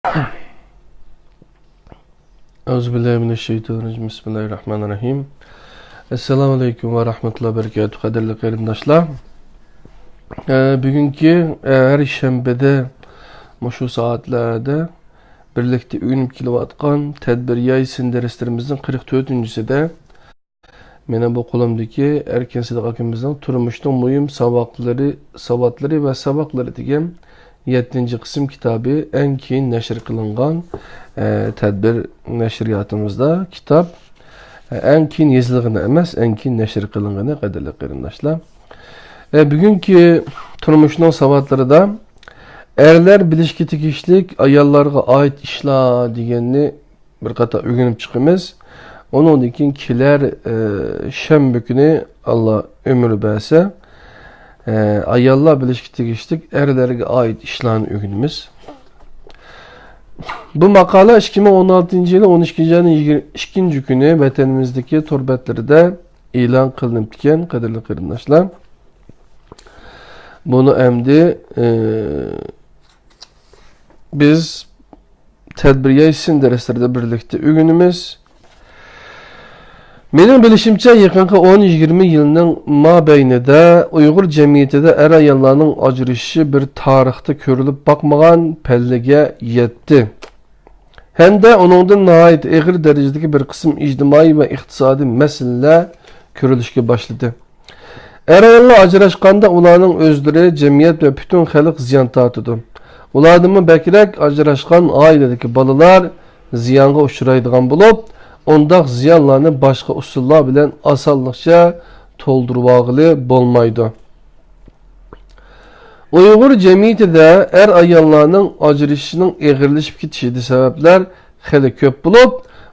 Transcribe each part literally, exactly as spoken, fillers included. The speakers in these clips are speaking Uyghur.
أعوذ بالله من الشيطان الرجيم. بسم الله الرحمن الرحيم. السلام عليكم ورحمة الله وبركاته. قەدىرلىك قېرىنداشلار. ئە، بۈگۈنكى، ئە، ھەر شەنبىدە مۇشۇ سائەتلەردە بىرلىكتە ئۆگىنىپ كېلىۋاتقان تەدبىر يايسىن دەرسلىرىمىزنىڭ قىرىق تۆتىنچىسىدە مېنىڭ بۇ قولۇمدىكى ئەركىن سىدىق ئاكىمىزنىڭ تۇرمۇشنىڭ مۇھىم ساۋاقلىرى، ساۋاتلىرى ۋە ساۋاقلىرى دېگەن يەتتىنچى قىسىم كىتابى ئەڭ كېيىن نەشر قىلىنغان، ئە، تەدبىر نەشرىياتىمىزدا كىتاب، ئە، ئەڭ كېيىن يېزىلغىنى ئەمەس، ئەڭ كېيىن نەشر قىلىنغىنى، قەدىرلىك قېرىنداشلار. ئە، بۈگۈنكى تۇرمۇشنىڭ ساۋاتلىرىدا ئەرلەر بىلىشكە تېگىشلىك ئاياللارغا ئائىت ئىشلار دېگەننى بىر قاتار ئۆگىنىپ چىقىمىز. ئۇنىڭدىن كېيىن كېلەر، ئە، شەنبە كۈنى ئاللا ئۆمۈر بەرسە، ئە، ئاياللار بىلىشكە تېگىشلىك ئەرلەرگە ئائىت ئىشلارنى ئۆگىنىمىز. بۇ ماقالە ئىككى مىڭ ئون ئالتىنچى يىلى ئون ئىككىنچى ئاينىڭ يىگىرمە ئىككىنچى كۈنى ۋەتىنىمىزدىكى تور بەتلىرىدە ئېلان قىلىنىپتىكەن، قەدىرلىك قېرىنداشلار. بۇنى ئەمدى، ئە، بىز تەدبىر يايسىن دەرسلىرىدە بىرلىكتە ئۆگىنىمىز. مېنىڭ بىلىشىمچە، يېقىنقى ئون يىگىرمە يىلنىڭ مابەينىدە ئۇيغۇر جەمئىيىتىدە ئەر-ئاياللارنىڭ ئاجرىشىشى بىر تارىختا كۆرۈلۈپ باقمىغان پەللىگە يەتتى. ھەمدە ئۇنىڭدىن ناھايىتى ئېغىر دەرىجىدىكى بىر قىسىم ئىجتىمائىي ۋە ئىقتىسادىي مەسىلىلەر كۆرۈلۈشكە باشلىدى. ئەر-ئاياللار ئاجراشقاندا ئۇلارنىڭ ئۆزلىرى، جەمئىيەت ۋە پۈتۈن خەلق زىيان تارتىدۇ. ئۇلاردىنمۇ بەكرەك ئاجراشقان ئائىلىدىكى بالىلار زىيانغا ئۇچرايدىغان بولۇپ، ئۇنداق زىيانلارنى باشقا ئۇسۇللار بىلەن ئاسانلىقچە تولدۇرۇۋالغىلى بولمايدۇ. ئۇيغۇر جەمئىيىتىدە ئەر-ئاياللارنىڭ ئاجرىشىشىنىڭ ئېغىرلىشىپ كېتىشىدە سەۋەبلەر خېلى كۆپ بولۇپ،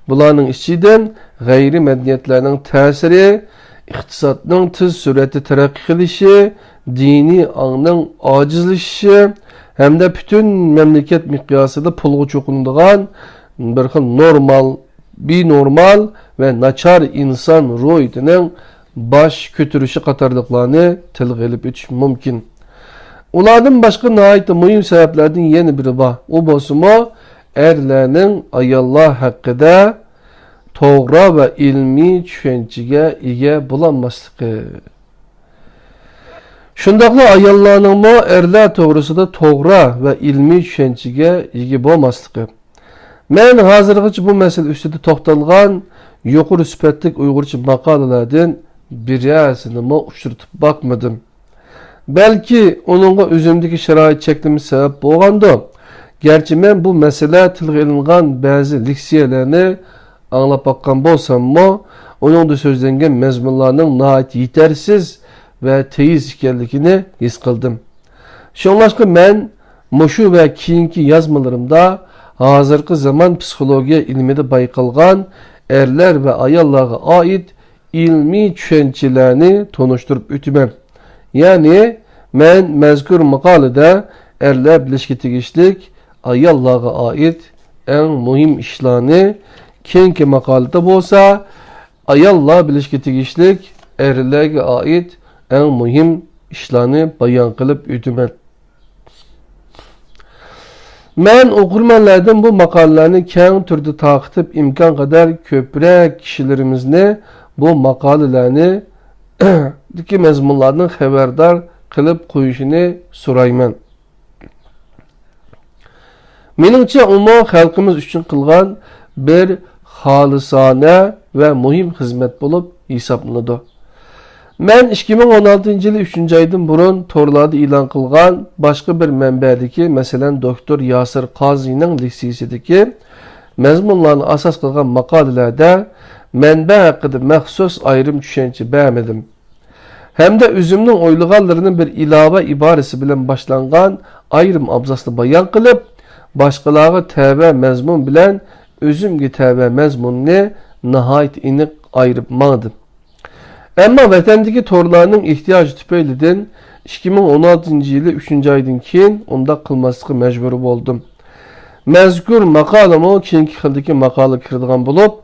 بۇلارنىڭ ئىچىدىن غەيرىي مەدەنىيەتلەرنىڭ تەسىرى، ئىقتىسادنىڭ تېز سۈرئەتتە تەرەققىي قىلىشى، دىنىي ئاڭنىڭ ئاجىزلىشىشى ھەمدە پۈتۈن مەملىكەت مىقياسىدا پۇلغا چوقۇنىدىغان بىر خىل نورمال، بىنورمال ۋە ناچار ئىنسان روھىيىتىنىڭ باش كۆتۈرۈشى قاتارلىقلارنى تىلغا ئېلىپ ئۆتۈش مۇمكىن. ئۇلاردىن باشقا ناھايىتى مۇھىم سەۋەبلەردىن يەنە بىرى بار. ئۇ بولسىمۇ ئەرلەرنىڭ ئاياللار ھەققىدە توغرا ۋە ئىلمىي چۈشەنچىگە ئىگە بولالماسلىقى. شۇنداقلا ئاياللارنىڭمۇ ئەرلەر توغرىسىدا توغرا ۋە ئىلمىي چۈشەنچىگە ئىگە بولماسلىقى. مەن ھازىرغىچە بۇ مەسىلە ئۈستىدە توختالغان يۇقىرى سۈپەتلىك ئۇيغۇرچە ماقالىلەردىن بىرەرسىنىمۇ ئۇچرىتىپ باقمىدىم. بەلكى ئۇنىڭغا ئۆزۈمدىكى شارائىت چەكلىمىسى سەۋەب بولغاندۇ. گەرچە مەن بۇ مەسىلە تىلغا ئېلىنغان بەزى لېكسىيەلەرنى ئاڭلاپ باققان بولساممۇ، ئۇنىڭدا سۆزلەنگەن مەزمۇنلارنىڭ ناھايىتى يېتەرسىز ۋە تېيىز ئىكەنلىكىنى ھېس قىلدىم. شۇڭلاشقا مەن مۇشۇ ۋە كېيىنكى يازمىلىرىمدا ھازىرقى زامان پسىخولوگىيە ئىلمىدا بايقالغان ئەرلەر ۋە ئاياللارغا ئائىت ئىلمىي چۈشەنچىلەرنى تونۇشتۇرۇپ ئۆتىمەن. يەنى، مەن مەزكۇر ماقالىدە ئەرلەر بىلىشكە تېگىشلىك ئاياللارغا ئائىت ئەڭ مۇھىم ئىشلارنى، كېيىنكى ماقالىدە بولسا ئاياللار بىلىشكە تېگىشلىك ئەرلەرگە ئائىت ئەڭ مۇھىم ئىشلارنى بايان قىلىپ ئۆتىمەن. مەن ئوقۇرمەنلەردىن بۇ ماقالىلەرنى كەڭ تۈردە تارقىتىپ، ئىمكانقەدەر كۆپرەك كىشىلىرىمىزنى بۇ ماقالىلەرنى دىكى مەزمۇنلاردىن خەۋەردار قىلىپ قويۇشىنى سورايمەن. مېنىڭچە، ئۇمۇ خەلقىمىز ئۈچۈن قىلغان بىر خالىسانە ۋە مۇھىم خىزمەت بولۇپ ھېسابلىنىدۇ. مەن ئىككى مىڭ ئون ئالتىنچى يىلى ئۈچىنچى ئايدىن بۇرۇن تورلاردا ئېلان قىلغان باشقا بىر مەنبەدىكى، مەسىلەن، دوكتور ياسىر قازىنىڭ لېكسىيىسىدىكى مەزمۇنلارنى ئاساس قىلغان ماقالىلەردە مەنبە ھەققىدە مەخسۇس ئايرىم چۈشەنچە بەرمىدىم. ھەمدە ئۆزۈمنىڭ ئويلىغانلىرىنى بىر ئىلاۋە ئىبارىسى بىلەن باشلانغان ئايرىم ئابزاسنى بايان قىلىپ، باشقىلارغا تەۋە مەزمۇن بىلەن ئۆزۈمگە تەۋە مەزمۇننى ناھايىتى ئېنىق ئايرىپ ماڭدىم. ئەمما ۋەتەندىكى تورلارنىڭ ئېھتىياجى تۈپەيلىدىن ئىككى مىڭ ئون ئالتىنچى يىلى ئۈچىنچى ئايدىن كېيىن ئۇنداق قىلماسلىققا مەجبۇر بولدۇم. مەزكۇر ماقالىمۇ كېيىنكى خىلدىكى ماقالىغا كىرىدىغان بولۇپ،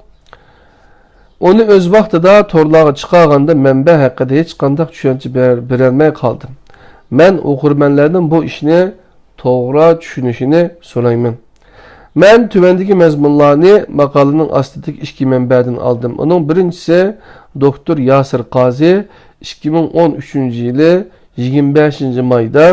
ئۇنى ئۆز ۋاقتىدا تورلارغا چىقارغاندا مەنبە ھەققىدە ھېچقانداق چۈشەنچە بەر-، بېرەلمەي قالدىم. مەن ئوقۇرمەنلەردىن بۇ ئىشنى توغرا چۈشىنىشىنى سورايمەن. مەن تۆۋەندىكى مەزمۇنلارنى ماقالىنىڭ ئاستىدىكى ئىككى مەنبەدىن ئالدىم. ئۇنىڭ بىرىنچىسى دوكتور ياسىر قازى، ئىككى مىڭ ئون ئۈچىنچى يىلى يىگىرمە بەشىنچى مايدا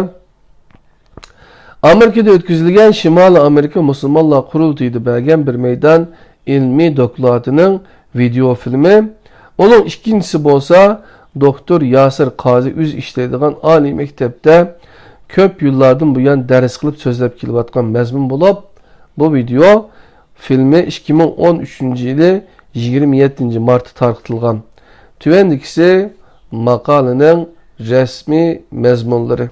ئامېرىكىدا ئۆتكۈزۈلگەن شىمالىي ئامېرىكا مۇسۇلمانلار قۇرۇلتىيىدا بەرگەن بىر مەيدان ئىلمىي دوكلاتىنىڭ ۋىدېئو فىلىمى. ئۇنىڭ ئىككىنچىسى بولسا دوكتور ياسىر قازى ئۆزى ئىشلەيدىغان ئالىي مەكتەپتە كۆپ يىللاردىن بۇيان دەرس قىلىپ سۆزلەپ كېلىۋاتقان مەزمۇن بولۇپ، بۇ ۋىدېئو فىلىمى ئىككى مىڭ ئون ئۈچىنچى يىلى يىگىرمە يەتتىنچى مارتتا تارقىتىلغان. تۆۋەندىكىسى ماقالىنىڭ رەسمىي مەزمۇنلىرى.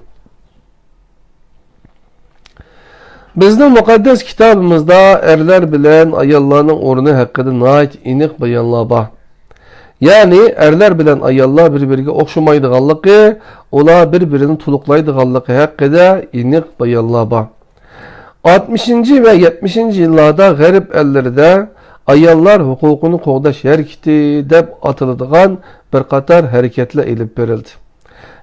بىزنىڭ مۇقەددەس كىتابىمىزدا ئەرلەر بىلەن ئاياللارنىڭ ئورنى ھەققىدە ناھايىتى ئېنىق بايانلار بار. يەنى ئەرلەر بىلەن ئاياللار بىر-بىرىگە ئوخشىمايدىغانلىقى، ئۇلار بىر-بىرىنى تولۇقلايدىغانلىقى ھەققىدە ئېنىق بايانلار بار. ئاتمىشىنچى ۋە يەتمىشىنچى يىللاردا غەرب ئەللىرىدە ئاياللار ھوقۇقىنى قوغداش ھەرىكىتى دەپ ئاتىلىدىغان بىر قاتار ھەرىكەتلەر ئېلىپ بېرىلدى.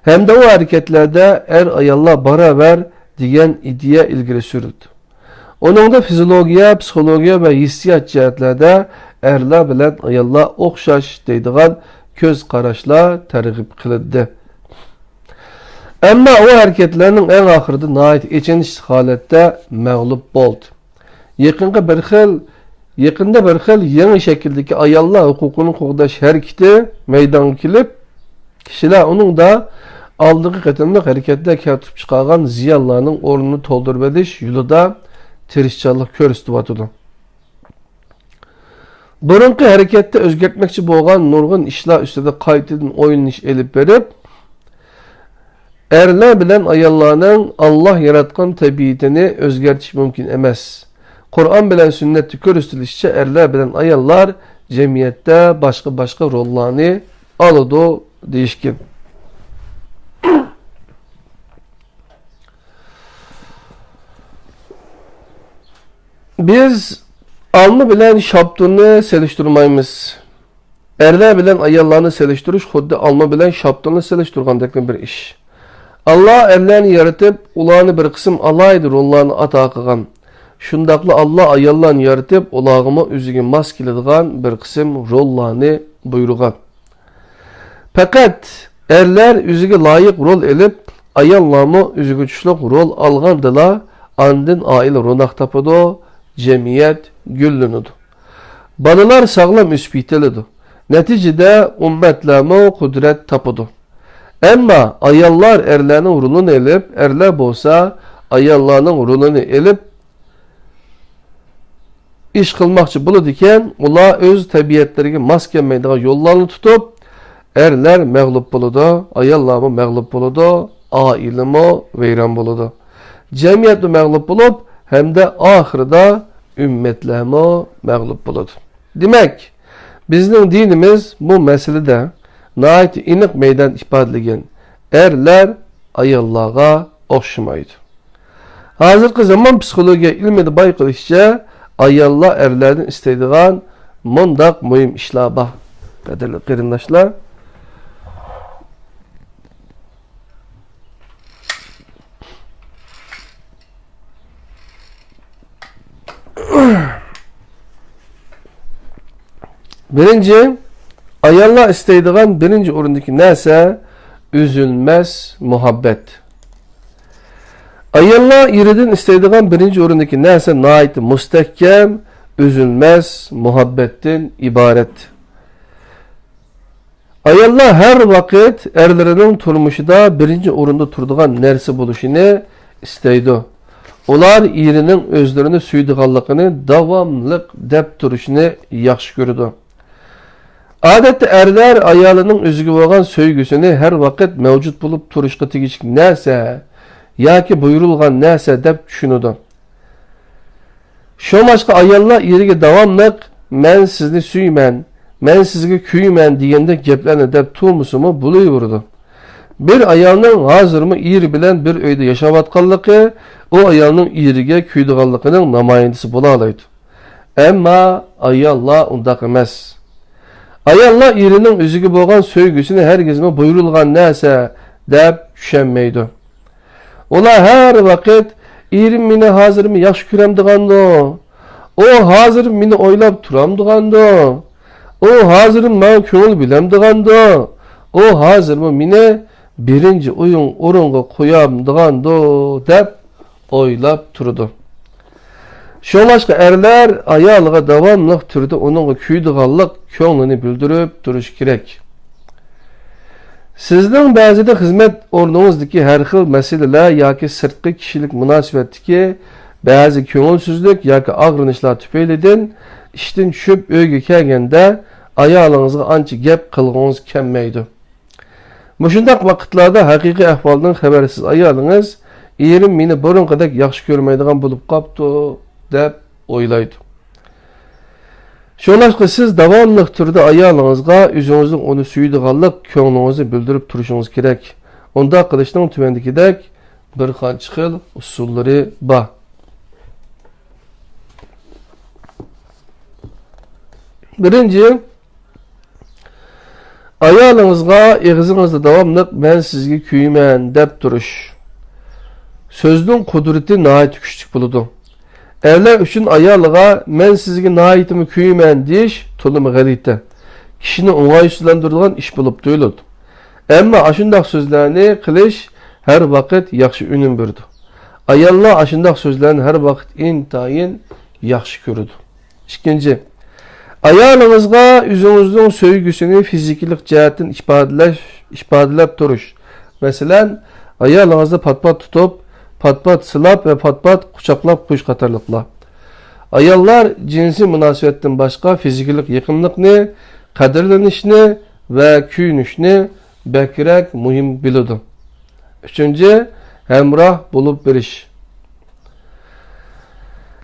ھەمدە ئۇ ھەرىكەتلەردە ئەر-ئاياللار باراۋەر دېگەن ئىدىيە ئىلگىرى سۈرۈلدى. ئۇنىڭدا فىزىولوگىيە، پسىخولوگىيە ۋە ھېسسىيات جەھەتلەردە ئەرلەر بىلەن ئاياللار ئوخشاش دەيدىغان كۆز قاراشلار تەرغىب قىلىندى. ئەمما ئۇ ھەرىكەتلەرنىڭ ئەڭ ئاخىرىدا ناھايىتى ئېچىنىشلىق ھالەتتە مەغلۇپ بولدى. يېقىنقى بىر خىل، يېقىندا بىر خىل يېڭى شەكىلدىكى ئاياللار ھوقۇقىنى قوغداش ھەرىكىتى مەيدانغا كېلىپ، كىشىلەر ئۇنىڭدا ئالدىنقى قېتىملىق ھەرىكەتتە كەلتۈرۈپ چىقارغان زىيانلارنىڭ ئورنىنى تولدۇرۇۋېلىش يولىدا تىرىشچانلىق كۆرسىتىۋاتىدۇ. بۇرۇنقى ھەرىكەتتە ئۆزگەرتمەكچى بولغان نۇرغۇن ئىشلار ئۈستىدە قايتىدىن ئويلىنىش ئېلىپ بېرىپ، ئەرلەر بىلەن ئاياللارنىڭ ئاللاھ ياراتقان تەبىئىتىنى ئۆزگەرتىش مۇمكىن ئەمەس. قۇرئان بىلەن سۈننەتتە كۆرسىتىلىشىچە، ئەرلەر بىلەن ئاياللار جەمئىيەتتە باشقا-باشقا روللارنى ئالىدۇ دېيىشكەن. بىز ئالما بىلەن شاپتۇلنى سېلىشتۇرمايمىز. ئەرلەر بىلەن ئاياللارنى سېلىشتۇرۇش خۇددى ئالما بىلەن شاپتۇلنى سېلىشتۇرغاندەكلا بىر ئىش. ئاللا ئەرلەرنى يارىتىپ، ئۇلارنى بىر قىسىم ئالاھىدە روللارنى ئاتا قىلغان. شۇنداقلا ئاللا ئاياللارنى يارىتىپ، ئۇلارغىمۇ ئۆزىگە ماس كېلىدىغان بىر قىسىم روللارنى بۇيرۇغان. پەقەت ئەرلەر ئۆزىگە لايىق رول ئېلىپ، ئاياللارمۇ ئۆزىگە چۈشلۈك رول ئالغاندىلا، ئاندىن ئائىلە روناق تاپىدۇ، جەمئىيەت گۈللىنىدۇ. بالىلار ساغلام ئۆسۈپ يېتىلىدۇ. نەتىجىدە ئۈممەتلەرمۇ قۇدرەت تاپىدۇ. ئەمما ئاياللار ئەرلەرنىڭ رولىنى ئېلىپ، ئەرلەر بولسا ئاياللارنىڭ رولىنى ئېلىپ، ئىش قىلماقچى بولىدىكەن، ئۇلار ئۆز تەبىئەتلىرىگە ماس كەلمەيدىغان يوللارنى تۇتۇپ، ئەرلەر مەغلۇپ بولىدۇ، ئاياللارمۇ مەغلۇپ بولىدۇ، ئائىلىمۇ ۋەيران بولىدۇ. جەمئىيەتمۇ مەغلۇپ بولۇپ، ھەمدە ئاخىرىدا ئۈممەتلەرمۇ مەغلۇپ بولىدۇ. دېمەك، بىزنىڭ دىنىمىز بۇ مەسىلىدە ناھايىتى ئېنىق مەيدان ئىپادىلىگەن، ئەرلەر ئاياللارغا ئوخشىمايدۇ. ھازىرقى زامان پسىخولوگىيە ئىلمىدا بايقىلىشىچە، ئاياللار ئەرلەردىن ئىستەيدىغان مۇنداق مۇھىم ئىشلار بار. قەدىرلىك قېرىنداشلار، بىرىنچى، ئاياللار ئىستەيدىغان بىرىنچى ئورۇندىكى نەرسە ئۈزۈلمەس مۇھەببەت. ئاياللار ئېرىدىن ئىستەيدىغان بىرىنچى ئورۇندىكى نەرسە ناھايىتى مۇستەھكەم، ئۈزۈلمەس مۇھەببەتتىن ئىبارەت. ئاياللار ھەر ۋاقىت ئەرلىرىنىڭ تۇرمۇشىدا بىرىنچى ئورۇندا تۇرىدىغان نەرسە بولۇشىنى ئىستەيدۇ. ئۇلار ئېرىنىڭ ئۆزلىرىنى سۆيىدىغانلىقىنى داۋاملىق دەپ تۇرۇشىنى ياخشى كۆرىدۇ. ئادەتتە ئەرلەر ئايالىنىڭ ئۆزىگە بولغان سۆيگۈسىنى ھەر ۋاقىت مەۋجۇت بولۇپ تۇرۇشقا تېگىشلىك نەرسە ياكى بۇيرۇلغان نەرسە دەپ چۈشىنىدۇ. شۇڭلاشقا ئاياللار ئېرىگە داۋاملىق «مەن سىزنى سۆيىمەن، مەن سىزگە كۆيىمەن» دېگەندەك گەپلەرنى دەپ تۇرمىسىمۇ بولۇۋېرىدۇ. بىر ئايالنىڭ ھازىرمۇ ئېرى بىلەن بىر ئۆيدە ياشاۋاتقانلىقى ئۇ ئايالنىڭ ئېرىگە كۆيىدىغانلىقىنىڭ نامايەندىسى بولالايدۇ. ئەمما ئاياللار ئۇنداق ئەمەس. ئاياللار ئېرىنىڭ ئۆزىگە بولغان سۆيگۈسىنى ھەرگىزمۇ بۇيرۇلغان نەرسە دەپ چۈشەنمەيدۇ. ئۇلار ھەر ۋاقىت «ئېرىم مېنى ھازىرمۇ ياخشى كۆرەمدىغاندۇ؟ ئۇ ھازىر مېنى ئويلاپ تۇرامدىغاندۇ؟ ئۇ ھازىر ماڭا كۆڭۈل بۆلەمدىغاندۇ؟ ئۇ ھازىرمۇ مېنى بىرىنچى ئويۇن-، ئورۇنغا قويامدىغاندۇ دەپ ئويلاپ تۇرىدۇ. شۇڭلاشقا ئەرلەر ئايالىغا داۋاملىق تۈردە ئۇنىڭغا كۆيىدىغانلىق كۆڭلىنى بىلدۈرۈپ تۇرۇشى كېرەك. سىزنىڭ بەزىدە خىزمەت ئورنىڭىزدىكى ھەر خىل مەسىلىلەر ياكى سىرتقى كىشىلىك مۇناسىۋەتتىكى بەزى كۆڭۈلسىزلىك ياكى ئاغرىنىشلار تۈپەيلىدىن ئىشتىن چۈشۈپ ئۆيگە كەلگەندە ئايالىڭىزغا ئانچە گەپ قىلغۇڭىز كەلمەيدۇ. مۇشۇنداق ۋاقىتلاردا ھەقىقىي ئەھۋالدىن خەۋەرسىز ئايالىڭىز، «ئېرىم مېنى بۇرۇنقىدەك ياخشى كۆرمەيدىغان بولۇپ قاپتۇ» دەپ ئويلايدۇ. شۇڭلاشقا سىز داۋاملىق تۈردە ئايالىڭىزغا ئۆزىڭىزنىڭ ئۇنى سۆيىدىغانلىق كۆڭلىڭىزنى بىلدۈرۈپ تۇرۇشىڭىز كېرەك. ئۇنداق قىلىشنىڭ تۆۋەندىكىدەك بىر قانچە خىل ئۇسۇللىرى بار. بىرىنچى، ئايالىڭىزغا ئېغىزىڭىزدا داۋاملىق «مەن سىزگە كۆيىمەن» دەپ تۇرۇش. سۆزنىڭ قۇدرىتى ناھايىتى كۈچلۈك بولىدۇ. ئەرلەر ئۈچۈن ئايالىغا «مەن سىزگە ناھايىتىمۇ كۆيىمەن» دېيىش تولىمۇ غەلىتە، كىشىنى ئوڭايسىزلاندۇرىدىغان ئىش بولۇپ تۇيۇلىدۇ. ئەمما ئاشۇنداق سۆزلەرنى قىلىش ھەر ۋاقىت ياخشى ئۈنۈم بېرىدۇ. ئاياللار ئاشۇنداق سۆزلەرنى ھەر ۋاقىت ئىنتايىن ياخشى كۆرىدۇ. ئىككىنچى، ئايالىڭىزغا ئۆزىڭىزنىڭ سۆيگۈسىنى فىزىكىلىق جەھەتتىن ئىپادىلەش، ئىپادىلەپ تۇرۇش. مەسىلەن، ئايالىڭىزنى پات-پات تۇتۇپ، پات-پات سىلاپ ۋە پات-پات قۇچاقلاپ قويۇش قاتارلىقلار. ئاياللار جىنسىي مۇناسىۋەتتىن باشقا فىزىكىلىق يېقىملىقنى، قەدىرلىنىشنى ۋە كۆيۈنۈشنى بەكرەك مۇھىم بىلىدۇ. ئۈچىنچى، ھەمراھ بولۇپ بېرىش.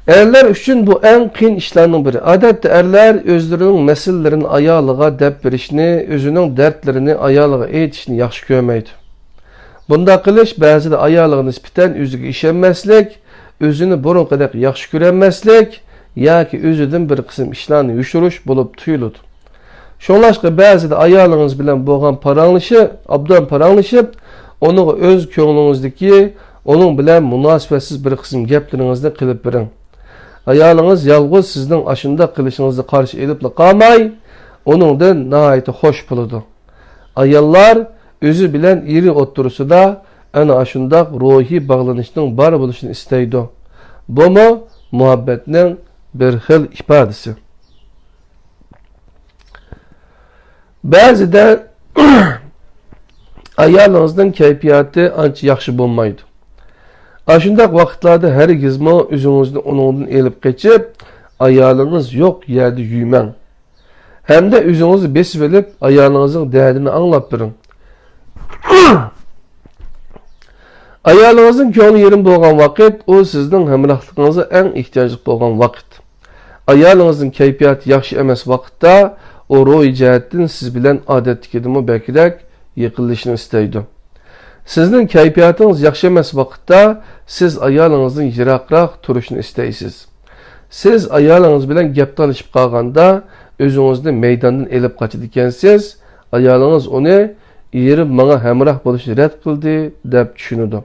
ئەرلەر ئۈچۈن بۇ ئەڭ قىيىن ئىشلارنىڭ بىرى. ئادەتتە ئەرلەر ئۆزلىرىنىڭ مەسىلىلىرىنى ئايالىغا دەپ بېرىشنى، ئۆزىنىڭ دەردلىرىنى ئايالىغا ئېيتىشنى ياخشى كۆرمەيدۇ. بۇنداق قىلىش بەزىدە ئايالىغا نىسبەتەن ئۆزىگە ئىشەنمەسلىك، ئۆزىنى بۇرۇنقىدەك ياخشى كۆرەلمەسلىك ياكى ئۆزىدىن بىر قىسىم ئىشلارنى يوشۇرۇش بولۇپ تۇيۇلىدۇ. شۇڭلاشقا بەزىدە ئايالىڭىز بىلەن بولغان پاراڭلىشىپ، ئوبدان پاراڭلىشىپ، ئۇنىڭغا ئۆز كۆڭلىڭىزدىكى، ئۇنىڭ بىلەن مۇناسىۋەتسىز بىر قىسىم گەپلىرىڭىزنى قىلىپ بېرىڭ. ئايالىڭىز يالغۇز سىزنىڭ ئاشۇنداق قىلىشىڭىزنى قارشى ئېلىپلا قالماي، ئۇنىڭدىن ناھايىتى خوش بولىدۇ. ئاياللار ئۆزى بىلەن ئېرى ئوتتۇرىسىدا ئەنە ئاشۇنداق روھىي باغلىنىشنىڭ بار بولۇشىنى ئىستەيدۇ. بۇمۇ مۇھەببەتنىڭ بىر خىل ئىپادىسى. بەزىدە ئايالىڭىزنىڭ كەيپىياتى ئانچە ياخشى بولمايدۇ. ئاشۇنداق ۋاقىتلاردا ھەرگىزمۇ ئۆزىڭىزنى ئۇنىڭدىن ئېلىپ قېچىپ، ئايالىڭىز يوق يەردە يۈرمەڭ. ھەمدە ئۆزىڭىزنى بېسىۋېلىپ، ئايالىڭىزنىڭ دەردىنى ئاڭلاپ بېرىڭ. ئايالىڭىزنىڭ كۆڭلى يېرىم بولغان ۋاقىت، ئۇ سىزنىڭ ھەمراھلىقىڭىزغا ئەڭ ئېھتىياجلىق بولغان ۋاقىت. ئايالىڭىزنىڭ كەيپىياتى ياخشى ئەمەس ۋاقىتتا، ئۇ روھىي جەھەتتىن سىز بىلەن ئادەتتىكىدىنمۇ بەكرەك يېقىنلىشىشنى ئىستەيدۇ. سىزنىڭ كەيپىياتىڭىز ياخشى ئەمەس ۋاقىتتا، سىز ئايالىڭىزدىن يىراقراق تۇرۇشنى ئىستەيسىز. سىز ئايالىڭىز بىلەن گەپ تالىشىپ قالغاندا، ئۆزىڭىزنى مەيداندىن ئېلىپ قاچىدىكەنسىز، ئايالىڭىز ئۇنى «ئېرىم ماڭا ھەمراھ بولۇشنى رەت قىلدى» دەپ چۈشىنىدۇ.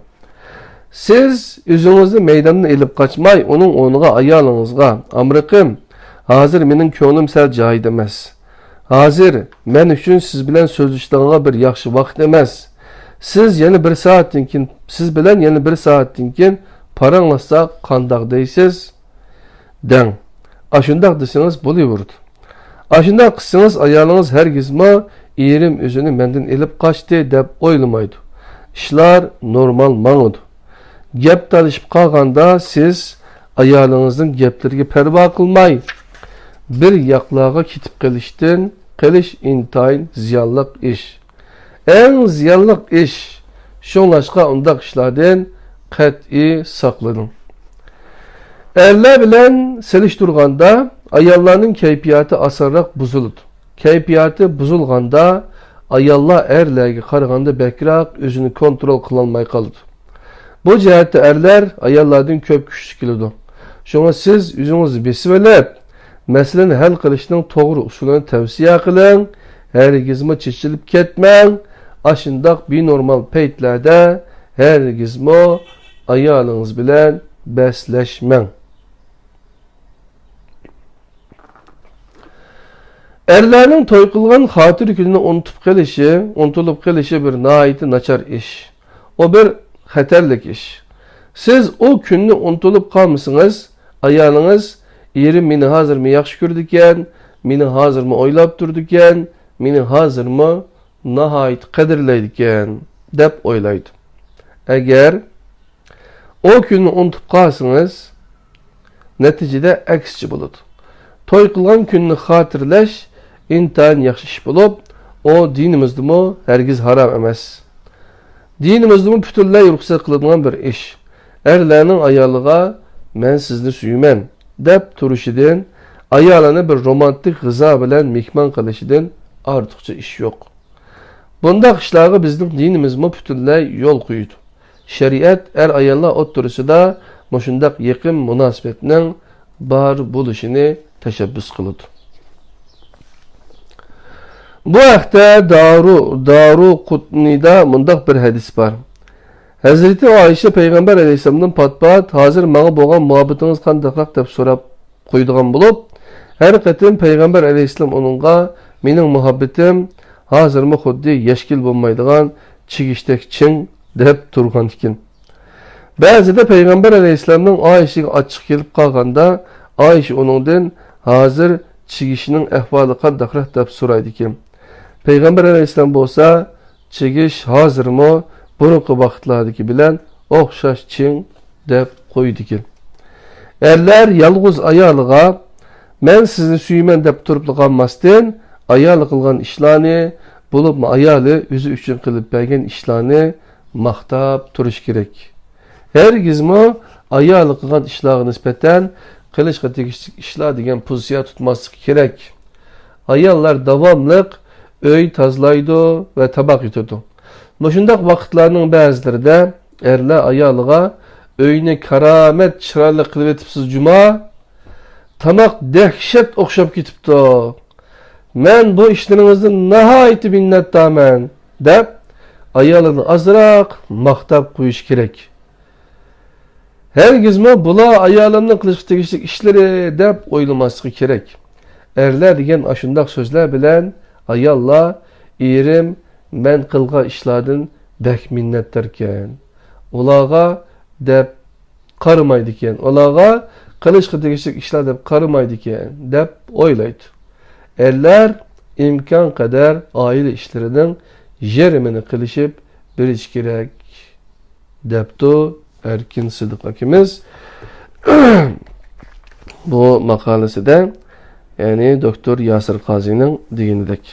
سىز ئۆزىڭىزنى مەيداندىن ئېلىپ قاچماي، ئۇنىڭ ئورنىغا ئايالىڭىزغا، «ئامرىقىم، ھازىر مېنىڭ كۆڭلۈم سەل جايىدا ئەمەس. ھازىر مەن ئۈچۈن سىز بىلەن سۆزلىشىدىغانغا بىر ياخشى ۋاقىت ئەمەس. سىز يەنە بىر سائەتتىن كېيىن، سىز بىلەن يەنە بىر سائەتتىن كېيىن پاراڭلاشساق قانداق دەيسىز؟» دەڭ. ئاشۇنداق دېسىڭىز بولۇۋېرىدۇ. ئاشۇنداق قىلسىڭىز، ئايالىڭىز ھەرگىزمۇ «ئېرىم ئۆزىنى مەندىن ئېلىپ قاچتى» دەپ ئويلىمايدۇ. ئىشلار نورمال ماڭىدۇ. گەپ تالىشىپ قالغاندا، سىز ئايالىڭىزنىڭ گەپلىرىگە پەرۋا قىلماي، بىر ياقلارغا كېتىپ قېلىشتىن قېلىش ئىنتايىن زىيانلىق ئىش. ئەڭ زىيانلىق ئىش. شۇڭلاشقا ئۇنداق ئىشلاردىن قەتئىي ساقلىنىڭ. ئەرلەر بىلەن سېلىشتۇرغاندا، ئاياللارنىڭ كەيپىياتى ئاسانراق بۇزۇلىدۇ. كەيپىياتى بۇزۇلغاندا، ئاياللار ئەرلەرگە قارىغاندا بەكرەك ئۆزىنى كونترول قىلالماي قالىدۇ. بۇ جەھەتتە ئەرلەر ئاياللاردىن كۆپ كۈچلۈك كېلىدۇ. شۇڭا سىز ئۆزىڭىزنى بېسىۋېلىپ، مەسىلىنى ھەل قىلىشنىڭ توغرا ئۇسۇلىنى تەۋسىيە قىلىڭ، ھەرگىزمۇ چېچىلىپ كەتمەڭ، ئاشۇنداق بىنورمال پەيتلەردە ھەرگىزمۇ ئايالىڭىز بىلەن بەسلەشمەڭ. ئەرلەرنىڭ توي قىلغان خاتىرە كۈنىنى ئۇنتۇپ قېلىشى، ئۇنتۇلۇپ قېلىشى بىر ناھايىتى ناچار ئىش. ئۇ بىر خەتەرلىك ئىش. سىز ئۇ كۈننى ئۇنتۇلۇپ قالمىسىڭىز، ئايالىڭىز، «ئېرىم مېنى ھازىرمۇ ياخشى كۆرىدىكەن، مېنى ھازىرمۇ ئويلاپ تۇرىدىكەن، مېنى ھازىرمۇ ناھايىتى قەدىرلەيدىكەن» دەپ ئويلايدۇ. ئەگەر ئۇ كۈننى ئۇنتۇپ قالسىڭىز، نەتىجىدە ئەكسىچە بولىدۇ. توي قىلغان كۈننى خاتىرىلەش ئىنتايىن ياخشى ئىش بولۇپ، ئۇ دىنىمىزدىمۇ ھەرگىز ھارام ئەمەس. دىنىمىزدىمۇ پۈتۈنلەي رۇخسەت قىلىنغان بىر ئىش. ئەرلەرنىڭ ئايالىغا «مەن سىزنى سۆيىمەن» دەپ تۇرۇشىدىن، ئايالىنى بىر رومانتىك غىزا بىلەن مېھمان قىلىشىدىن ئارتۇقچە ئىش يوق. بۇنداق ئىشلارغا بىزنىڭ دىنىمىزمۇ پۈتۈنلەي يول قويىدۇ. شەرىئەت ئەر-ئاياللار ئوتتۇرىسىدا مۇشۇنداق يېقىن مۇناسىۋەتنىڭ بار بولۇشىنى تەشەببۇس قىلىدۇ. بۇ ھەقتە دارۇ، دارۇقۇتنىدا مۇنداق بىر ھەدىس بار. ھەزرىتى ئائىشە پەيغەمبەر ئەلەيھىسسالامدىن پات-پات ھازىر ماڭا بولغان مۇھەببىتىڭىز قانداقراق دەپ سوراپ قويىدىغان بولۇپ، ھەر قېتىم پەيغەمبەر ئەلەيھىسسالام ئۇنىڭغا، «مېنىڭ مۇھەببىتىم ھازىرمۇ خۇددى يەشكىل بولمايدىغان چىگىشتەك چىڭ» دەپ تۇرغان ئىكەن. بەزىدە پەيغەمبەر ئەلەيھىسسالامنىڭ ئائىشىگە ئاچچىقى كېلىپ قالغاندا، ئائىشە ئۇنىڭدىن، «ھازىر چىگىشنىڭ ئەھۋالى قانداقراق؟» دەپ سورايدىكەن. پەيغەمبەر ئەلەيھىسسالام بولسا، «چىگىش ھازىرمۇ بۇرۇنقى ۋاقىتلاردىكى بىلەن ئوخشاش چىڭ» دەپ قويىدىكەن. ئەرلەر يالغۇز ئايالىغا «مەن سىزنى سۆيىمەن» دەپ تۇرۇپلا قالماستىن، ئايالى قىلغان ئىشلارنى، بولۇپمۇ ئايالى ئۆزى ئۈچۈن قىلىپ بەرگەن ئىشلارنى ماختاپ تۇرۇش كېرەك. ھەرگىزمۇ ئايالى قىلغان ئىشلارغا نىسبەتەن «قىلىشقا تېگىشلىك ئىشلار» دېگەن پوزىتسىيە تۇتماسلىق كېرەك. ئاياللار داۋاملىق ئۆي تازىلايدۇ ۋە تاماق ئېتىدۇ. مۇشۇنداق ۋاقىتلارنىڭ بەزىلىرىدە ئەرلەر ئايالىغا «ئۆينى كارامەت چىرايلىق قىلىۋېتىپسىز جۇما، تاماق دەھشەت ئوخشاپ كېتىپتۇ، مەن بۇ ئىشلىرىڭىزدىن ناھايىتى مىننەتدارمەن» دەپ، ئايالىنى ئازراق ماختاپ قويۇش كېرەك. ھەرگىزمۇ «بۇلار ئايالىمنىڭ قىلىشقا تېگىشلىك ئىشلىرى» دەپ ئويلىماسلىقى كېرەك. ئەرلەر دېگەن ئاشۇنداق سۆزلەر بىلەن ئاياللار «ئېرىم مەن قىلغان ئىشلاردىن بەك مىننەتداركەن، ئۇلارغا» دەپ قارىمايدىكەن، ئۇلارغا «قىلىشقا تېگىشلىك ئىشلار» دەپ قارىمايدىكەن دەپ ئويلايدۇ. ئەرلەر ئىمكان قەدەر ئائىلە ئىشلىرىنىڭ يېرىمىنى قىلىشىپ بېرىشى كېرەك، دەپتۇ ئەركىن سىدىق ئاكىمىز بۇ ماقالىسىدە، يەنى دوكتور ياسىر قازىنىڭ دېگىنىدەك.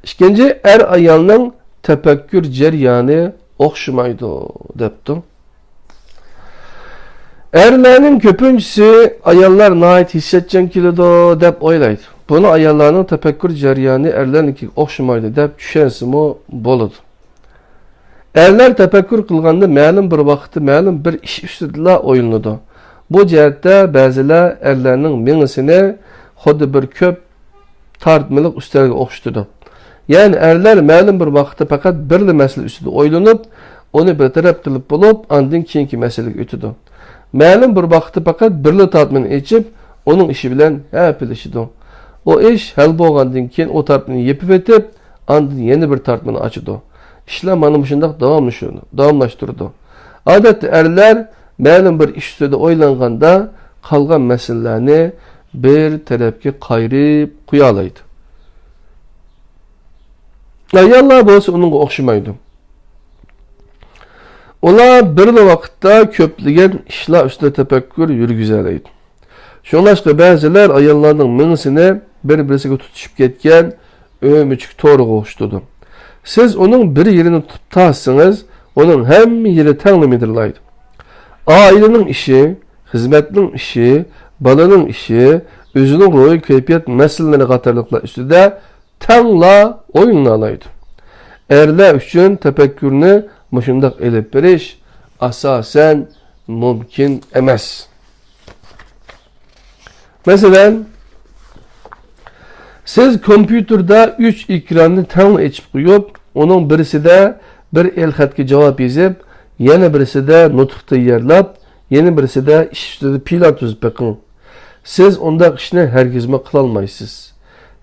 ئىككىنچى، ئەر-ئايالنىڭ تەپەككۇر جەريانى ئوخشىمايدۇ، دەپتۇ. ئەرلەرنىڭ كۆپىنچىسى «ئاياللار ناھايىتى ھېسسىياتچان كېلىدۇ» دەپ ئويلايدۇ. بۇنى ئاياللارنىڭ تەپەككۇر جەريانى ئەرلەرنىڭكىگە ئوخشىمايدۇ دەپ چۈشەنسىمۇ بولىدۇ. ئەرلەر تەپەككۇر قىلغاندا مەلۇم بىر ۋاقىتتا مەلۇم بىر ئىش ئۈستىدىلا ئويلىنىدۇ. بۇ جەھەتتە بەزىلەر ئەرلەرنىڭ مېڭىسىنى خۇددى بىر كۆپ تارتمىلىق ئۈستەلگە ئوخشىتىدۇ. يەنى ئەرلەر مەلۇم بىر ۋاقىتتا پەقەت بىرلا مەسىلە ئۈستىدە ئويلىنىپ، ئۇنى بىر تەرەپ قىلىپ بولۇپ، ئاندىن كېيىنكى مەسىلىگە ئۆتىدۇ. مەلۇم بىر ۋاقىتتا پەقەت بىرلا تارتمىنى ئېچىپ، ئۇنىڭ ئىشى بىلەن ھەپىلىشىدۇ. ئۇ ئىش ھەل بولغاندىن كېيىن ئۇ تارتمىنى يېپىۋېتىپ، ئاندىن يەنە بىر تارتمىنى ئاچىدۇ. ئىشلار مانا مۇشۇنداق داۋاملىشىدۇ، داۋاملاشتۇرىدۇ. ئادەتتە ئەرلەر مەلۇم بىر ئىش ئۈستىدە ئويلانغاندا، قالغان مەسىلىلەرنى بىر تەرەپكە قايرىپ قويالايدۇ. ئاياللار بولسا ئۇنىڭغا ئوخشىمايدۇ. ئۇلار بىرلا ۋاقىتتا كۆپلىگەن ئىشلار ئۈستىدە تەپەككۇر يۈرگۈزەلەيدۇ. شۇڭلاشقا بەزىلەر ئاياللارنىڭ مېڭىسىنى بىر-بىرسىگە تۇتىشىپ كەتكەن ئۆمۈچۈك تورىغا ئوخشىتىدۇ. سىز ئۇنىڭ بىر يېرىنى تۇتۇپ تارتسىڭىز، ئۇنىڭ ھەممە يېرى تەڭلا مىدىرلايدۇ. ئائىلىنىڭ ئىشى، خىزمەتنىڭ ئىشى، بالىنىڭ ئىشى، ئۆزىنىڭ روھىي كەيپىيات مەسىلىلىرى قاتارلىقلار ئۈستىدە تەڭلا ئويلىنالايدۇ. ئەرلەر ئۈچۈن تەپەككۇرنى مۇشۇنداق ئېلىپ بېرىش ئاساسەن مۇمكىن ئەمەس. مەسىلەن، سىز كومپيۇتېردا ئۈچ ئېكراننى تەڭلا ئېچىپ قويۇپ، ئۇنىڭ بىرسىدە بىر ئېلخەتكە جاۋاب يېزىپ، يەنە بىرسىدە نۇتۇق تەييارلاپ، يەنە بىرسىدە ئىش ئۈستىدە پىلان تۈزۈپ بېقىڭ. سىز ئۇنداق ئىشنى ھەرگىزمۇ قىلالمايسىز.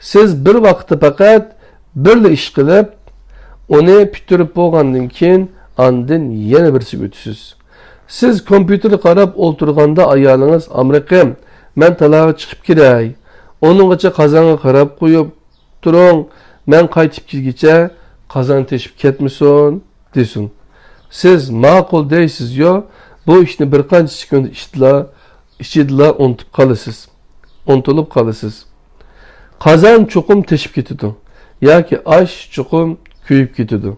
سىز بىر ۋاقىتتا پەقەت بىرلا ئىش قىلىپ، ئۇنى پۈتتۈرۈپ بولغاندىن كېيىن، ئاندىن يەنە بىرسىگە ئۆتىسىز. سىز كومپيۇتېرغا قاراپ ئولتۇرغاندا، ئايالىڭىز، «ئامرىقىم، مەن تالاغا چىقىپ كىرەي، ئۇنىڭغىچە قازانغا قاراپ قويۇپ تۇرۇڭ، مەن قايتىپ كەلگۈچە قازان تېشىپ كەتمىسۇن» دېسۇن. سىز «ماقۇل» دەيسىزيۇ، بۇ ئىشنى بىر قانچە سېكۇنت ئىچىدىلا، ئىچىدىلا ئۇنتۇپ قالىسىز. ئۇنتۇلۇپ قالىسىز. قازان چوقۇم تېشىپ كېتىدۇ. ياكى ئاش چوقۇم كۆيۈپ كېتىدۇ.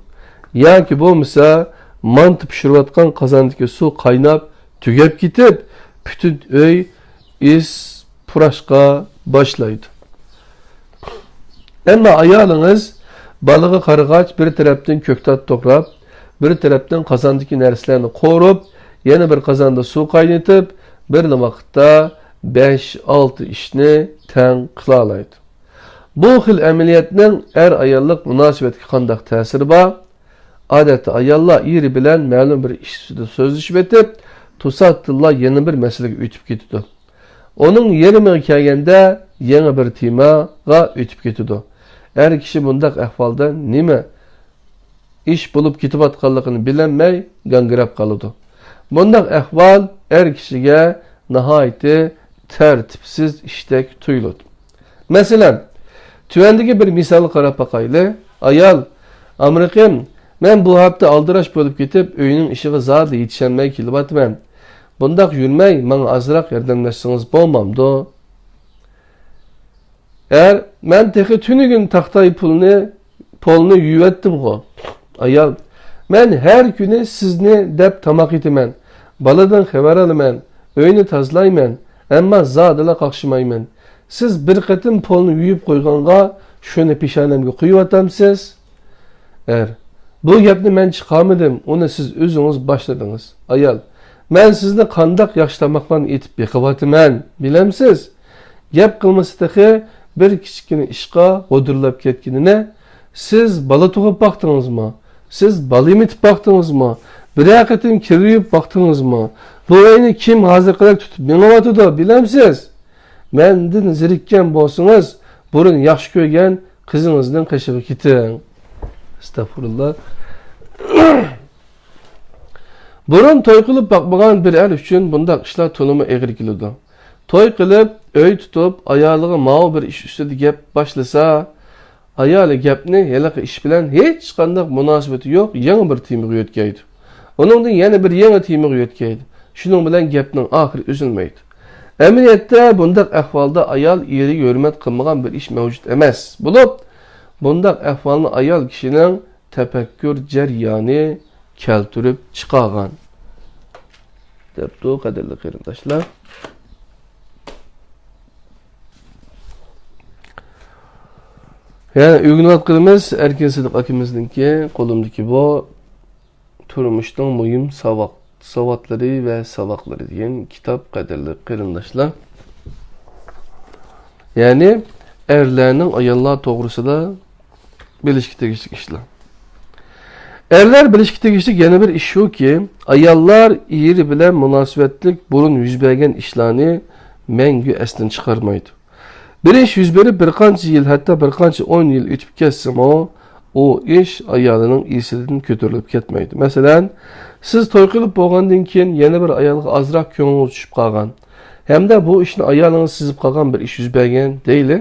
ياكى بولمىسا، مانتا پىشۇرۇۋاتقان قازاندىكى سۇ قايناپ، تۈگەپ كېتىپ، پۈتۈن ئۆي ئىس پۇراشقا باشلايدۇ. ئەمما ئايالىڭىز بالىغا قارىغاچ، بىر تەرەپتىن كۆكتات توغراپ، بىر تەرەپتىن قازاندىكى نەرسىلەرنى قورۇپ، يەنە بىر قازاندا سۇ قاينىتىپ، بىرلا ۋاقىتتا بەش-ئالتە ئىشنى تەڭ قىلالايدۇ. بۇ خىل ئەمەلىيەتنىڭ ئەر-ئاياللىق مۇناسىۋەتكە قانداق تەسىرى بار؟ ئادەتتە ئاياللار ئېرى بىلەن مەلۇم بىر ئىش ئۈستىدە سۆزلىشىۋېتىپ، توساتتىنلا يەنە بىر مەسىلىگە ئۆتۈپ كېتىدۇ. ئۇنىڭ يېرىمىغا كەلگەندە يېڭى بىر تېماغا ئۆتۈپ كېتىدۇ. ئەر كىشى بۇنداق ئەھۋالدا نېمە ئىش بولۇپ كېتىۋاتقانلىقىنى بىلەلمەي گاڭگىراپ قالىدۇ. بۇنداق ئەھۋال ئەر كىشىگە ناھايىتى تەرتىپسىز ئىشتەك تۇيۇلىدۇ. مەسىلەن، تۆۋەندىكى بىر مىسالغا قاراپ باقايلى. ئايال، «ئامرىقىم، مەن بۇ ھەپتە ئالدىراش بولۇپ كېتىپ، ئۆينىڭ ئىشىغا زادىلا يېتىشەلمەي كېلىۋاتىمەن. بۇنداق يۈرمەي، ماڭا ئازراق ياردەملەشسىڭىز بولمامدۇ؟» ئەر، «مەن تېخى تۈنۈگۈن تاختاي پۇلنى، پولنى يۇيۇۋەتتىمغۇ.» ئايال، «مەن ھەر كۈنى سىزنى دەپ تاماق ئېتىمەن، بالىدىن خەۋەر ئالىمەن، ئۆينى تازىلايمەن، ئەمما زادىلا قاقشىمايمەن. سىز بىر قېتىم پولنى يۇيۇپ قويغانغا، شۇنى پېشانەمگە قويۇۋاتامسىز؟» ئەر، «بۇ گەپنى مەن چىقارمىدىم، ئۇنى سىز ئۆزىڭىز باشلىدىڭىز.» ئايال، «مەن سىزنى قانداق ياخشى تاماقلارنى ئېتىپ بېقىۋاتىمەن، بىلەمسىز؟ گەپ قىلمىسا تېخى بىر كىچىككىنە ئىشقا غودۇرلاپ كەتكىنىنى. سىز بالا تۇغۇپ باقتىڭىزمۇ؟ سىز بالا ئېمىتىپ باقتىڭىزمۇ؟ بىرەر قېتىم كىر يۇيۇپ باقتىڭىزمۇ؟ بۇ ئۆينى كىم ھازىرقىدەك تۇتۇپ مېڭىۋاتىدۇ، بىلەمسىز؟ مەندىن زېرىككەن بولسىڭىز، بۇرۇن ياخشى كۆرگەن قىزىڭىزنىڭ قېشىغا كېتىڭ.» ئەستەغپۇرۇللا. بۇرۇن توي قىلىپ باقمىغان بىر ئەر ئۈچۈن بۇنداق ئىشلار تولىمۇ ئېغىر كېلىدۇ. توي قىلىپ، ئۆي تۇتۇپ، ئايالىغا ماۋۇ بىر ئىش ئۈستىدە گەپ باشلىسا، ئايالى گەپنى ھېلىقى ئىش بىلەن ھېچقانداق مۇناسىۋىتى يوق يېڭى بىر تېمىغا يۆتكەيدۇ. ئۇنىڭدىن يەنە بىر يېڭى تېمىغا يۆتكەيدۇ. شۇنىڭ بىلەن گەپنىڭ ئاخىرى ئۈزۈلمەيدۇ. ئەمەلىيەتتە بۇنداق ئەھۋالدا ئايال ئېرىگە ھۆرمەت قىلمىغان بىر ئىش مەۋجۇت ئەمەس بولۇپ، بۇنداق ئەھۋالنى ئايال كىشىنىڭ تەپەككۇر جەريانى كەلتۈرۈپ چىقارغان. دەپتۇ، قەدىرلىك قېرىنداشلار. يەنە ئۆگىنىۋاتقىنىمىز ئەركىن سىدىق ئاكىمىزنىڭكى قولۇمدىكى بۇ تۇرمۇشنىڭ مۇھىم ساۋاق، ساۋاتلىرى ۋە ساۋاقلىرى دېگەن كىتاب، قەدىرلىك قېرىنداشلار. يەنى ئەرلەرنىڭ ئاياللار توغرىسىدا بىلىشكە تېگىشلىك ئىشلار. ئەرلەر بىلىشكە تېگىشلىك يەنە بىر ئىش شۇكى، ئاياللار ئېرى بىلەن مۇناسىۋەتلىك بۇرۇن يۈز بەرگەن ئىشلارنى مەڭگۈ ئەستىن چىقارمايدۇ. بىر ئىش يۈز بېرىپ، بىر قانچە يىل، ھەتتا بىر قانچە ئون يىل ئۆتۈپ كەتسىمۇ، ئۇ ئىش ئايالىنىڭ ئېسىدىن كۆتۈرۈلۈپ كەتمەيدۇ. مەسىلەن، سىز توي قىلىپ بولغاندىن كېيىن يەنە بىر ئايالغا ئازراق كۆڭلىڭىز چۈشۈپ قالغان ھەمدە بۇ ئىشنى ئايالىڭىز سېزىپ قالغان بىر ئىش يۈز بەرگەن دەيلى.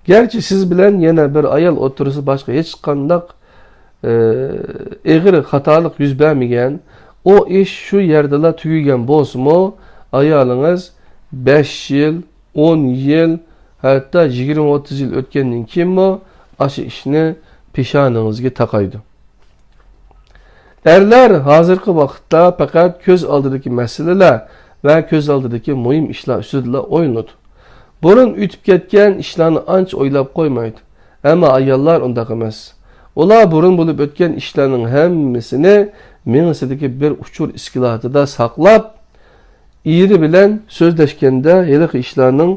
گەرچە سىز بىلەن يەنە بىر ئايال ئوتتۇرىسىدا باشقا ھېچقانداق، ئى، ئېغىر خاتالىق يۈز بەرمىگەن، ئۇ ئىش شۇ يەردىلا تۈگىگەن بولسىمۇ، ئايالىڭىز بەش يىل، ئون يىل، ھەتتا يىگىرمە ئوتتۇز يىل ئۆتكەندىن كېيىنمۇ ئاشۇ ئىشنى پېشانىڭىزگە تاقايدۇ. ئەرلەر ھازىرقى ۋاقىتتا پەقەت كۆز ئالدىدىكى مەسىلىلەر ۋە كۆز ئالدىدىكى مۇھىم ئىشلار ئۈستىدىلا ئويلىنىدۇ. بۇرۇن ئۆتۈپ كەتكەن ئىشلارنى ئانچە ئويلاپ قويمايدۇ. ئەمما ئاياللار ئۇنداق ئەمەس. ئۇلار بۇرۇن بولۇپ ئۆتكەن ئىشلارنىڭ ھەممىسىنى مېڭىسىدىكى بىر ئۇچۇر ئىسكىلاتىدا ساقلاپ، ئېرى بىلەن سۆزلەشكەندە ھېلىقى ئىشلارنىڭ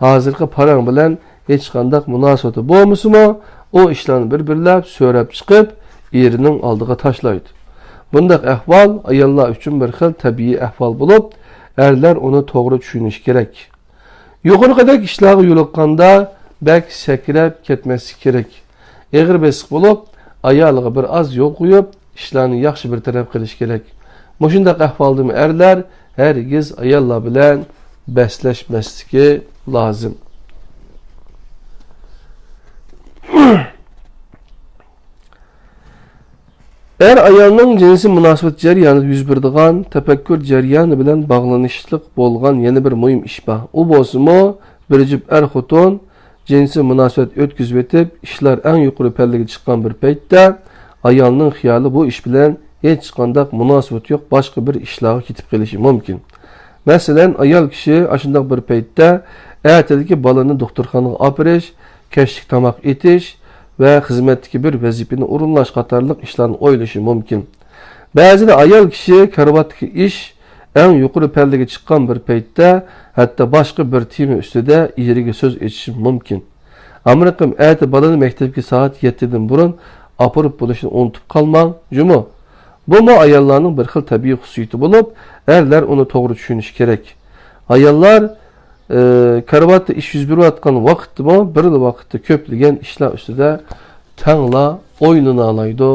ھازىرقى پاراڭ بىلەن ھېچقانداق مۇناسىۋىتى بولمىسىمۇ، ئۇ ئىشلارنى بىر-بىرلەپ سۆرەپ چىقىپ، ئېرىنىڭ ئالدىغا تاشلايدۇ. بۇنداق ئەھۋال ئاياللار ئۈچۈن بىر خىل تەبىئىي ئەھۋال بولۇپ، ئەرلەر ئۇنى توغرا چۈشىنىشى كېرەك. يۇقىرىقىدەك ئىشلارغا يولۇققاندا، بەك سەكرەپ كەتمەسلىك كېرەك. ئېغىر بېسىق بولۇپ، ئايالىغا بىر ئاز يول قويۇپ، ئىشلارنى ياخشى بىر تەرەپ قىلىش كېرەك. مۇشۇنداق ئەھۋالدىمۇ ئەرلەر ھەرگىز ئاياللار بىلەن بەسلەشمەسلىكى لازىم. ئەر-ئايالنىڭ جىنسىي مۇناسىۋەت جەريانىدا يۈز بېرىدىغان تەپەككۇر جەريانى بىلەن باغلىنىشلىق بولغان يەنە بىر مۇھىم ئىش بار. ئۇ بولسىمۇ، بىر جۈپ ئەر-خوتۇن جىنسىي مۇناسىۋەت ئۆتكۈزۈۋېتىپ، ئىشلار ئەڭ يۇقىرى پەللىگە چىققان بىر پەيتتە، ئايالنىڭ خىيالى بۇ ئىش بىلەن ھېچقانداق مۇناسىۋىتى يوق باشقا بىر ئىشلارغا كېتىپ قېلىشى مۇمكىن. مەسىلەن، ئايال كىشى ئاشۇنداق بىر پەيتتە ئەتىدىكى بالىنى دوختۇرخانىغا ئاپىرىش، كەچلىك تاماق ئېتىش ۋە خىزمەتتىكى بىر ۋەزىپىنى ئورۇنلاش قاتارلىق ئىشلارنى ئويلىشى مۇمكىن. بەزىدە ئايال كىشى كارىۋاتتىكى ئىش ئەڭ يۇقىرى پەللىگە چىققان بىر پەيتتە، ھەتتا باشقا بىر تېما ئۈستىدە ئېرىگە سۆز ئېچىشى مۇمكىن. ئامرىقىم، ئەتە بالىنى مەكتەپكە سائەت يەتتىدىن بۇرۇن ئاپىرىپ بولۇشنى ئۇنتۇپ قالماڭ، جۇمۇ. بۇمۇ ئاياللارنىڭ بىر خىل تەبىئىي خۇسۇسىيىتى بولۇپ، ئەرلەر ئۇنى توغرا چۈشىنىشى كېرەك. ئاياللار، ئى، كارىۋاتتا ئىش يۈز بېرىۋاتقان ۋاقىتتىمۇ بىرلا ۋاقىتتا كۆپلىگەن ئىشلار ئۈستىدە تەڭلا ئويلىنالايدۇ،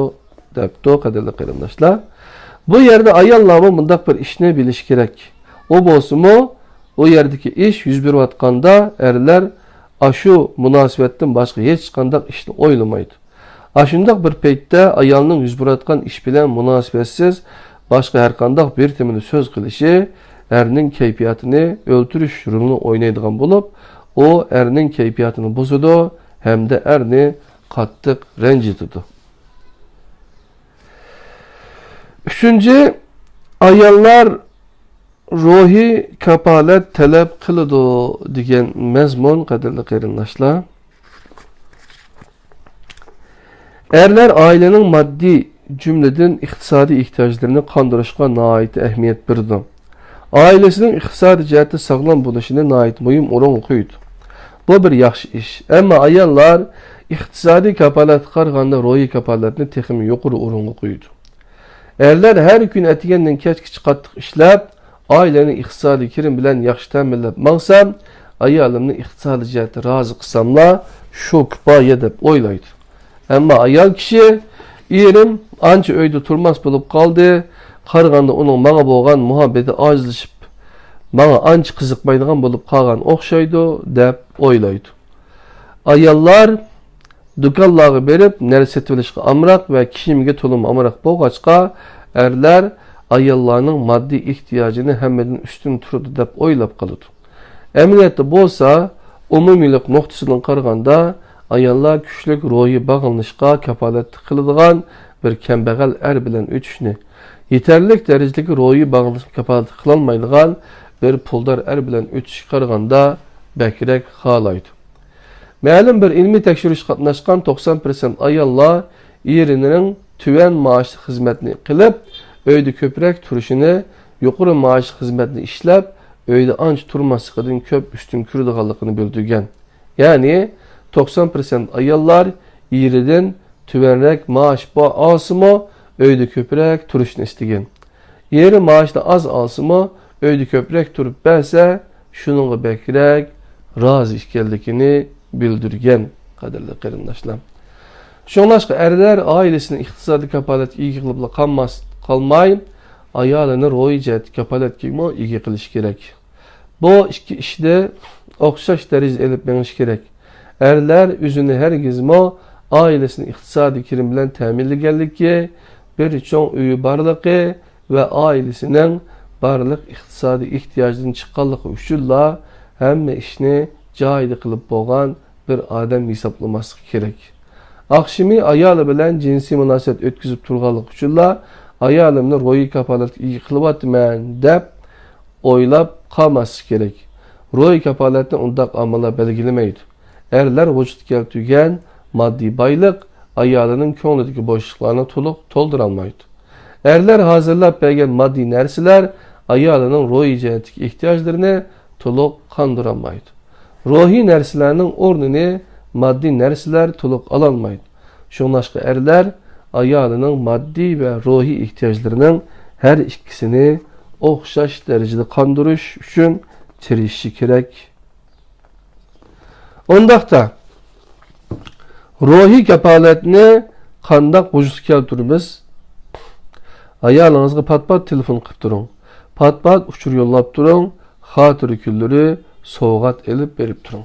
دەپتۇ، قەدىرلىك قېرىنداشلار. بۇ يەردە ئاياللارمۇ مۇنداق بىر ئىشنى بىلىشى كېرەك. ئۇ بولسىمۇ، ئۇ يەردىكى ئىش يۈز بېرىۋاتقاندا ئەرلەر ئاشۇ مۇناسىۋەتتىن باشقا ھېچقانداق ئىشنى ئويلىمايدۇ. ئاشۇنداق بىر پەيتتە ئايالنىڭ يۈز بېرىۋاتقان ئىش بىلەن مۇناسىۋەتسىز باشقا ھەرقانداق بىر تېمىدا سۆز قىلىشى ئەرنىڭ كەيپىياتىنى ئۆلتۈرۈش رولىنى ئوينايدىغان بولۇپ، ئۇ ئەرنىڭ كەيپىياتىنى بۇزىدۇ ھەمدە ئەرنى قاتتىق رەنجىتىدۇ. ئۈچىنچى، ئاياللار روھىي كاپالەت تەلەپ قىلىدۇ دېگەن مەزمۇن، قەدىرلىك قېرىنداشلار. ئەرلەر ئائىلىنىڭ ماددىي، جۈملىدىن ئىقتىسادىي ئېھتىياجلىرىنى قاندۇرۇشقا ناھايىتى ئەھمىيەت بېرىدۇ. ئائىلىسىنىڭ ئىقتىسادىي جەھەتتە ساغلام بولۇشىنى ناھايىتى مۇھىم ئورۇنغا قويىدۇ. بۇ بىر ياخشى ئىش. ئەمما ئاياللار ئىقتىسادىي كاپالەتكە قارىغاندا روھىي كاپالەتنى تېخىمۇ يۇقىرى ئورۇنغا قويىدۇ. ئەرلەر ھەر كۈنى ئەتىگەندىن كەچكىچە قاتتىق ئىشلەپ، ئائىلەمنى ئىقتىسادىي كىرىم بىلەن ياخشى تەمىنلەپ ماڭسام، ئايالىمنى ئىقتىسادىي جەھەتتە رازى قىلساملا، شۇ كۇپايە دەپ ئويلايدۇ. ئەمما ئايال كىشى، ئېرىم ئانچە ئۆيدە تۇرماس بولۇپ قالدى، قارىغاندا ئۇنىڭ ماڭا بولغان مۇھەببىتى ئاجىزلىشىپ، ماڭا ئانچە قىزىقمايدىغان بولۇپ قالغان ئوخشايدۇ، دەپ ئويلايدۇ. ئاياللار دۇكانلارغا بېرىپ نەرسە سېتىۋېلىشقا ئامراق ۋە كىيىمگە تولىمۇ ئامراق بولغاچقا، ئەرلەر ئاياللارنىڭ ماددىي ئېھتىياجىنى ھەممىدىن ئۈستۈن تۇرىدۇ دەپ ئويلاپ قالىدۇ. ئەمەلىيەتتە بولسا، ئومۇمىيلىق نۇقتىسىدىن قارىغاندا، ئاياللار كۈچلۈك روھىي باغلىنىشقا كاپالەتلىك قىلىدىغان بىر كەمبەغەل ئەر بىلەن ئۆتۈشنى، يېتەرلىك دەرىجىدىكى روھىي باغلىنىشقا كاپالەتلىك قىلالمايدىغان بىر پۇلدار ئەر بىلەن ئۆتۈشكە قارىغاندا بەكرەك خالايدۇ. مەلۇم بىر ئىلمىي تەكشۈرۈشكە قاتناشقان توقسان پىرسەنت ئاياللار ئېرىنىڭ تۆۋەن مائاشلىق خىزمەتنى قىلىپ، ئۆيدە كۆپرەك تۇرۇشىنى، يۇقىرى مائاشلىق خىزمەتنى ئىشلەپ، ئۆيدە ئانچە تۇرماسلىقىدىن كۆپ ئۈستۈن كۆرىدىغانلىقىنى بىلدۈرگەن. يەنى، توقسان پىرسەنت ئاياللار ئېرىدىن تۆۋەنرەك مائاش با-، ئالسىمۇ، ئۆيدە كۆپرەك تۇرۇشنى ئىستىگەن. ئېرى مائاشنى ئاز ئالسىمۇ، ئۆيدە كۆپرەك تۇرۇپ بەرسە، شۇنىڭغا بەكرەك رازى ئىكەنلىكىنى بىلدۈرگەن، قەدىرلىك قېرىنداشلار. شۇڭلاشقا ئەرلەر ئائىلىسىنى ئىقتىسادىي كاپالەتكە ئىگە قىلىپلا قالماس-، قالماي، ئايالىنى روھىي جەھەتتە كاپالەتكىمۇ ئىگە قىلىشى كېرەك. بۇ ئىككى ئىشنى ئوخشاش دەرىجىدە ئېلىپ مېڭىش كېرەك. ئەرلەر ئۆزىنى ھەرگىزمۇ ئائىلىسىنى ئىقتىسادىي كىرىم بىلەن تەمىنلىگەنلىكى، بىر چوڭ ئۆيى بارلىقى ۋە ئائىلىسىنىڭ بارلىق ئىقتىسادىي ئېھتىياجىدىن چىققانلىقى ئۈچۈنلا ھەممە ئىشنى جايىدا قىلىپ بولغان بىر ئادەم ھېسابلىماسلىقى كېرەك. ئاخشىمى ئايالى بىلەن جىنسىي مۇناسىۋەت ئۆتكۈزۈپ تۇرغانلىقى ئۈچۈنلا، ئايالىمنى روھىي كاپالەتكە ئىگە قىلىۋاتىمەن، دەپ ئويلاپ قالماسلىقى كېرەك. روھىي كاپالەتنى ئۇنداق ئامىللار بەلگىلىمەيدۇ. ئەرلەر ۋۇجۇدقا كەلتۈرگەن ماددىي بايلىق ئايالىنىڭ كۆڭلىدىكى بوشلۇقلارنى تولۇق تولدۇرالمايدۇ. ئەرلەر ھازىرلاپ بەرگەن ماددىي نەرسىلەر ئايالىنىڭ روھىي جەھەتتىكى ئېھتىياجلىرىنى تولۇق قاندۇرالمايدۇ. روھىي نەرسىلەرنىڭ ئورنىنى ماددىي نەرسىلەر تولۇق ئالالمايدۇ. شۇڭلاشقا ئەرلەر ئايالىنىڭ ماددىي ۋە روھىي ئېھتىياجلىرىنىڭ ھەر ئىككىسىنى ئوخشاش دەرىجىدە قاندۇرۇش ئۈچۈن تىرىشىشى كېرەك. ئۇنداقتا، روھىي كاپالەتنى قانداق ۋۇجۇدقا كەلتۈرىمىز؟ ئايالىڭىزغا پات-پات تېلېفون قىلىپ تۇرۇڭ. پات-پات ئۇچۇر يوللاپ تۇرۇڭ. خاتىرە كۈنلىرى سوۋغات ئېلىپ بېرىپ تۇرۇڭ.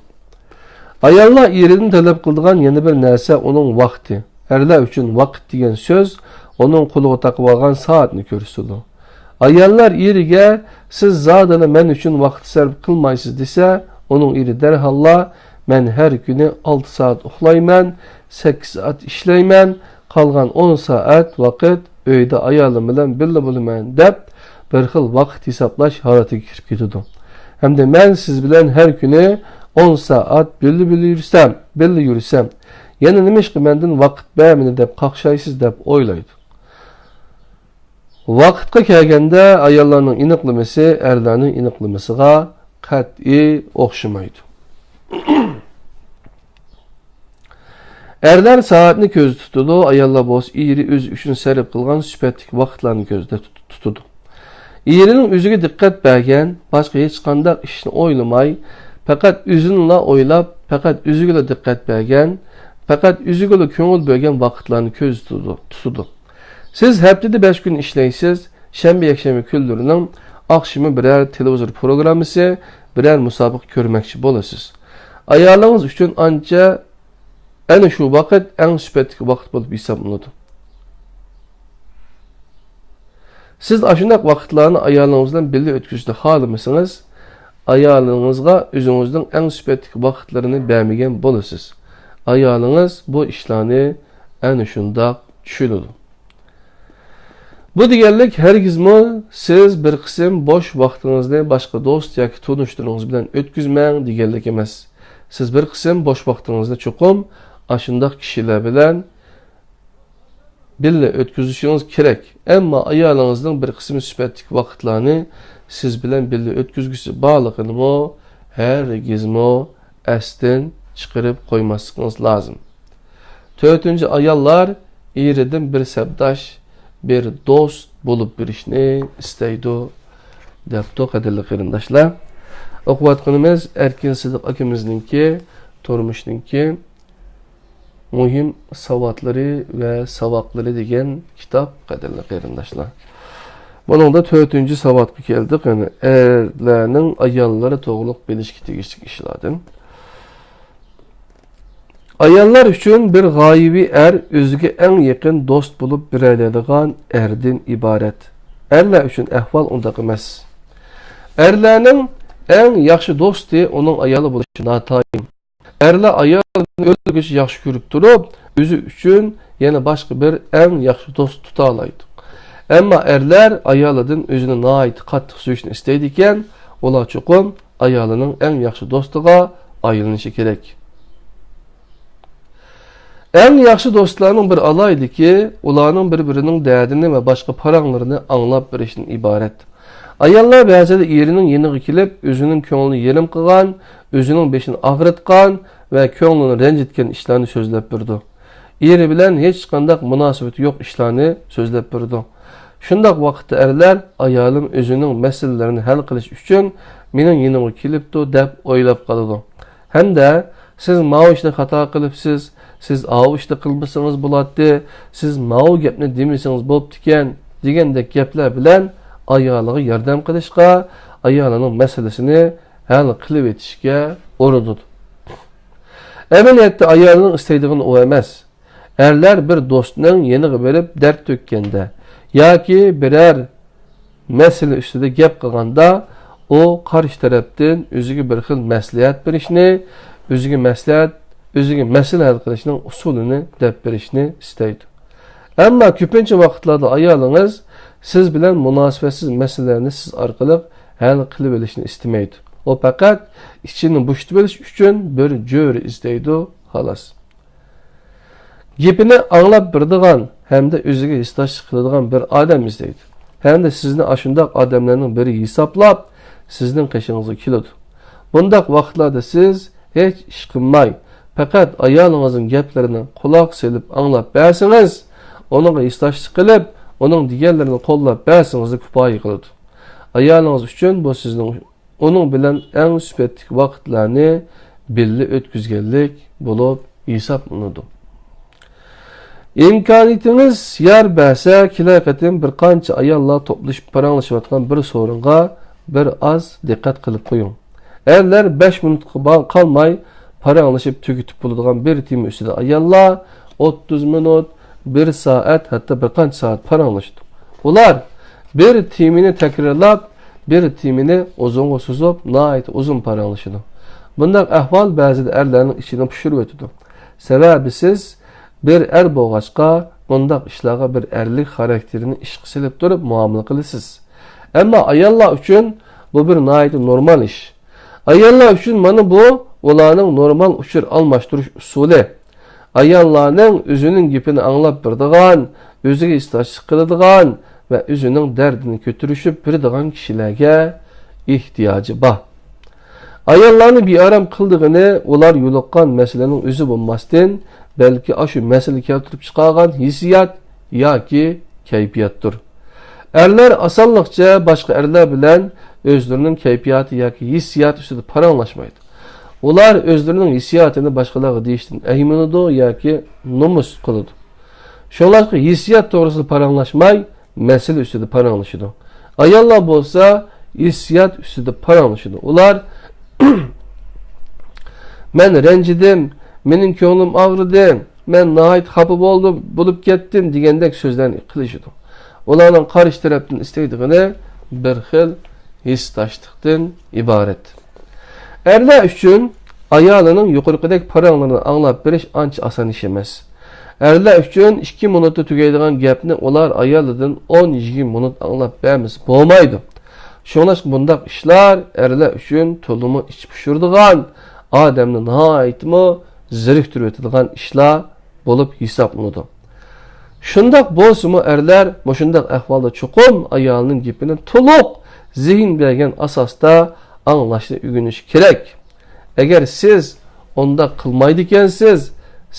ئاياللار ئېرىدىن تەلەپ قىلىدىغان يەنە بىر نەرسە ئۇنىڭ ۋاقتى. ئەرلەر ئۈچۈن ۋاقىت دېگەن سۆز ئۇنىڭ قولىغا تاقىۋالغان سائەتنى كۆرسىتىدۇ. ئاياللار ئېرىگە، «سىز زادىلا مەن ئۈچۈن ۋاقىت سەرپ قىلمايسىز» دېسە، ئۇنىڭ ئېرى دەرھاللا، «مەن ھەر كۈنى ئالتە سائەت ئۇخلايمەن، سەككىز سائەت ئىشلەيمەن، قالغان ئون سائەت ۋاقىت ئۆيدە ئايالىم بىلەن بىللە بولىمەن» دەپ، بىر خىل ۋاقىت ھېسابلاش ھالىتىگە كىرىپ كېتىدۇ. ھەمدە «مەن سىز بىلەن ھەر كۈنى ئون سائەت بىللە، بىللە يۈرسەم، بىللە يۈرسەم، يەنە نېمىشقا مەندىن ۋاقىت بەرمىدى دەپ قاقشايسىز» دەپ ئويلايدۇ. ۋاقىتقا كەلگەندە، ئاياللارنىڭ ئېنىقلىمىسى ئەرلەرنىڭ ئېنىقلىمىسىغا قەتئىي ئوخشىمايدۇ. ئەرلەر سائەتنى كۆزدە تۇتىدۇ، ئاياللار بولسا ئېرى ئۆزى ئۈچۈن سەرپ قىلغان سۈپەتلىك ۋاقىتلارنى كۆزدە تۇت-، تۇتىدۇ. ئېرىنىڭ ئۆزىگە دىققەت بەرگەن، باشقا ھېچقانداق ئىشنى ئويلىماي، پەقەت ئۆزىنىلا ئويلاپ، پەقەت ئۆزىگىلا دىققەت بەرگەن، پەقەت ئۆزىگىلا كۆڭۈل بۆلگەن ۋاقىتلارنى كۆزدە تۇتىدۇ، تۇتىدۇ. سىز ھەپتىدە بەش كۈن ئىشلەيسىز، شەنبە، يەكشەنبە كۈنلىرىنىڭ ئاخشىمى بىرەر تېلېۋىزور پروگراممىسى، بىرەر مۇسابىقە كۆرمەكچى بولىسىز. ئايالىڭىز ئۈچۈن ئانچە، ئەنە شۇ ۋاقىت ئەڭ سۈپەتلىك ۋاقىت بولۇپ ھېسابلىنىدۇ. سىز ئاشۇنداق ۋاقىتلارنى ئايالىڭىز بىلەن بىللە ئۆتكۈزۈشنى خالىمىسىڭىز، ئايالىڭىزغا ئۆزىڭىزنىڭ ئەڭ سۈپەتلىك ۋاقىتلىرىنى بەرمىگەن بولىسىز. ئايالىڭىز بۇ ئىشلارنى ئەنە شۇنداق چۈشىنىدۇ. بۇ دېگەنلىك، ھەرگىزمۇ سىز بىر قىسىم بوش ۋاقتىڭىزنى باشقا دوست ياكى تونۇشلىرىڭىز بىلەن ئۆتكۈزمەڭ دېگەنلىك ئەمەس. سىز بىر قىسىم بوش ۋاقتىڭىزنى چوقۇم ئاشۇنداق كىشىلەر بىلەن بىللە ئۆتكۈزۈشىڭىز كېرەك. ئەمما ئايالىڭىزنىڭ بىر قىسىم سۈپەتلىك ۋاقىتلارنى سىز بىلەن بىللە ئۆتكۈزگۈسى بارلىقىنىمۇ ھەرگىزمۇ ئەستىن چىقىرىپ قويماسلىقىڭىز لازىم. تۆتىنچى، ئاياللار ئېرىدىن بىر سەپداش، بىر دوست بولۇپ بېرىشنى ئىستەيدۇ، دەپتۇ، قەدىرلىك قېرىنداشلار. ئوقۇۋاتقىنىمىز ئەركىن سىدىق ئاكىمىزنىڭكى تۇرمۇشنىڭكى مۇھىم ساۋاتلىرى ۋە ساۋاقلىرى دېگەن كىتاب، قەدىرلىك قېرىنداشلار. بۇنىڭدا تۆتىنچى ساۋاتقا كەلدۇق، يەنى ئەرلەرنىڭ ئاياللىرى توغرۇلۇق بىلىشكە تېگىشلىك ئىشلاردىن. ئاياللار ئۈچۈن بىر غايىۋى ئەر ئۆزىگە ئەڭ يېقىن دوست بولۇپ بېرەلەيدىغان ئەردىن ئىبارەت. ئەرلەر ئۈچۈن ئەھۋال ئۇنداق ئەمەس. ئەرلەرنىڭ ئەڭ ياخشى دوستى ئۇنىڭ ئايالى بولۇشى ناتايىن. ئەرلەر ئايالىنى ئۆلگۈچە ياخشى كۆرۈپ تۇرۇپ، ئۆزى ئۈچۈن يەنە باشقا بىر ئەڭ ياخشى دوست تۇتالايدۇ. ئەمما ئەرلەر ئايالىدىن ئۆزىنى ناھايىتى قاتتىق سۆيۈشنى ئىستەيدىكەن، ئۇلار چوقۇم ئايالىنىڭ ئەڭ ياخشى دوستىغا ئايلىنىشى كېرەك. ئەڭ ياخشى دوستلارنىڭ بىر ئالاھىدىلىكى، ئۇلارنىڭ بىر-بىرىنىڭ دەردىنى ۋە باشقا پاراڭلىرىنى ئاڭلاپ بېرىشتىن ئىبارەت. ئاياللار بەزىدە ئېرىنىڭ يېنىغا كېلىپ، ئۆزىنىڭ كۆڭلىنى يېرىم قىلغان، ئۆزىنىڭ بېشىنى ئاغرىتقان ۋە كۆڭلىنى رەنجىتكەن ئىشلارنى سۆزلەپ بېرىدۇ. ئېرى بىلەن ھېچقانداق مۇناسىۋىتى يوق ئىشلارنى سۆزلەپ بېرىدۇ. شۇنداق ۋاقىتتا ئەرلەر، «ئايالىم ئۆزىنىڭ مەسىلىلىرىنى ھەل قىلىش ئۈچۈن مېنىڭ يېنىمغا كېلىپتۇ» دەپ ئويلاپ قالىدۇ. ھەمدە، «سىز ماۋۇ ئىشنى خاتا قىلىپسىز، سىز ئاۋۇ ئىشنى قىلمىسىڭىز بولاتتى، سىز ماۋۇ گەپنى دېمىسىڭىز بوپتىكەن» دېگەندەك گەپلەر بىلەن ئايالىغا ياردەم قىلىشقا، ئايالىنىڭ مەسىلىسىنى ھەل قىلىۋېتىشكە ئۇرۇنىدۇ. ئەمەلىيەتتە ئايالىنىڭ ئىستەيدىغىنى ئۇ ئەمەس. ئەرلەر بىر دوستنىڭ يېنىغا بېرىپ دەرد تۆككەندە ياكى بىرەر مەسىلە ئۈستىدە گەپ قىلغاندا، ئۇ قارشى تەرەپتىن ئۆزىگە بىر خىل مەسلىھەت بېرىشنى، ئۆزىگە مەسلىھەت، ئۆزىگە مەسىلە ھەل قىلىشنىڭ ئۇسۇلىنى دەپ بېرىشنى ئىستەيدۇ. ئەمما كۆپىنچە ۋاقىتلاردا ئايالىڭىز سىز بىلەن مۇناسىۋەتسىز مەسىلىلەرنى سىز ئارقىلىق ھەل قىلىۋېلىشنى ئىستىمەيدۇ. ئۇ پەقەت ئىچىنى بوشىتىۋېلىش ئۈچۈن بىر جۆرە ئىزدەيدۇ، خالاس. گېپىنى ئاڭلاپ بېرىدىغان ھەمدە ئۆزىگە ھېسداشلىق قىلىدىغان بىر ئادەم ئىزدەيدۇ. ھەمدە سىزنى ئاشۇنداق ئادەملەرنىڭ بىرى ھېسابلاپ، سىزنىڭ قېشىڭىزغا كېلىدۇ. بۇنداق ۋاقىتلاردا سىز ھېچ ئىش قىلماي، پەقەت ئايالىڭىزنىڭ گەپلىرىنى قۇلاق سېلىپ ئاڭلاپ بەرسىڭىز، ئۇنىڭغا ھېسداشلىق قىلىپ، ئۇنىڭ دېگەنلىرىنى قوللاپ بەرسىڭىزلا كۇپايە قىلىدۇ. ئايالىڭىز ئۈچۈن بۇ سىزنىڭ ئۇنىڭ بىلەن ئەڭ سۈپەتلىك ۋاقىتلارنى بىللە ئۆتكۈزگەنلىك بولۇپ ھېسابلىنىدۇ. ئىمكانىيىتىڭىز يار بەرسە، كېلەر قېتىم بىر قانچە ئاياللار توپلىشىپ پاراڭلىشىۋاتقان بىر سورۇنغا بىر ئاز دىققەت قىلىپ قويۇڭ. ئەرلەر بەش مىنۇتقا با-، قالماي پاراڭلىشىپ تۈگىتىپ بولىدىغان بىر تېما ئۈستىدە ئاياللار ئوتتۇز مىنۇت، بىر سائەت، ھەتتا بىر قانچە سائەت پاراڭلىشىدۇ. ئۇلار بىر تېمىنى تەكرارلاپ، بىر تېمىنى ئۇزۇنغا سوزۇپ، ناھايىتى ئۇزۇن پاراڭلىشىدۇ. بۇنداق ئەھۋال بەزىدە ئەرلەرنىڭ ئىچىنى پۇشۇرۇۋېتىدۇ. سەۋەبى سىز بىر ئەر بولغاچقا، بۇنداق ئىشلارغا بىر ئەرلىك خاراكتېرىنى ئىشقا سېلىپ تۇرۇپ مۇئامىلە قىلىسىز. ئەمما ئاياللار ئۈچۈن بۇ بىر ناھايىتى نورمال ئىش. ئاياللار ئۈچۈن مانا بۇ ئۇلارنىڭ نورمال ئۇچۇر ئالماشتۇرۇش ئۇسۇلى. ئاياللارنىڭ ئۆزىنىڭ گېپىنى ئاڭلاپ بېرىدىغان، ئۆزىگە ھېسداشلىق قىلىدىغان ۋە ئۆزىنىڭ دەردىنى كۆتۈرۈشۈپ بېرىدىغان كىشىلەرگە ئېھتىياجى بار. ئاياللارنى بىئارام قىلىدىغىنى ئۇلار يولۇققان مەسىلىنىڭ ئۆزى بولماستىن، بەلكى ئاشۇ مەسىلە كەلتۈرۈپ چىقارغان ھېسسىيات ياكى كەيپىياتتۇر. ئەرلەر ئاسانلىقچە باشقا ئەرلەر بىلەن ئۆزلىرىنىڭ كەيپىياتى ياكى ھېسسىياتى ئۈستىدە پاراڭلاشمايدۇ. ئۇلار ئۆزلىرىنىڭ ھېسسىياتىنى باشقىلارغا دېيىشتىن ئەيمىنىدۇ ياكى نومۇس قىلىدۇ. شۇڭلاشقا ھېسسىيات توغرىسىدا پاراڭلاشماي، مەسىلە ئۈستىدە پاراڭلىشىدۇ. ئاياللار بولسا ھېسسىيات ئۈستىدە پاراڭلىشىدۇ. ئۇلار «مەن رەنجىدىم، مېنىڭ كۆڭلۈم ئاغرىدى، مەن ناھايىتى خاپا بولدۇم، بولۇپ كەتتىم» دېگەندەك سۆزلەرنى قىلىشىدۇ. ئۇلارنىڭ قارشى تەرەپتىن ئىستەيدىغىنى بىر خىل ھېسداشلىقتىن ئىبارەت. ئەرلەر ئۈچۈن ئايالىنىڭ يۇقىرىقىدەك پاراڭلىرىنى ئاڭلاپ بېرىش ئانچە ئاسان ئىش ئەمەس. ئەرلەر ئۈچۈن ئىككى مىنۇتتا تۈگەيدىغان گەپنى ئۇلار ئايالىدىن ئون يىگىرمە مىنۇت ئاڭلاپ بەرمىسە بولمايدۇ. شۇڭلاشقا بۇنداق ئىشلار ئەرلەر ئۈچۈن تولىمۇ ئىچ پۇشۇرىدىغان، ئادەمنى ناھايىتىمۇ زېرىكتۈرۈۋېتىدىغان ئىشلار بولۇپ ھېسابلىنىدۇ. شۇنداق بولسىمۇ، ئەرلەر مۇشۇنداق ئەھۋالدا چوقۇم ئايالىنىڭ گېپىنى تولۇق زېھىن بەرگەن ئاساستا ئاڭلاشنى ئۆگىنىشى كېرەك. ئەگەر سىز ئۇنداق قىلمايدىكەنسىز،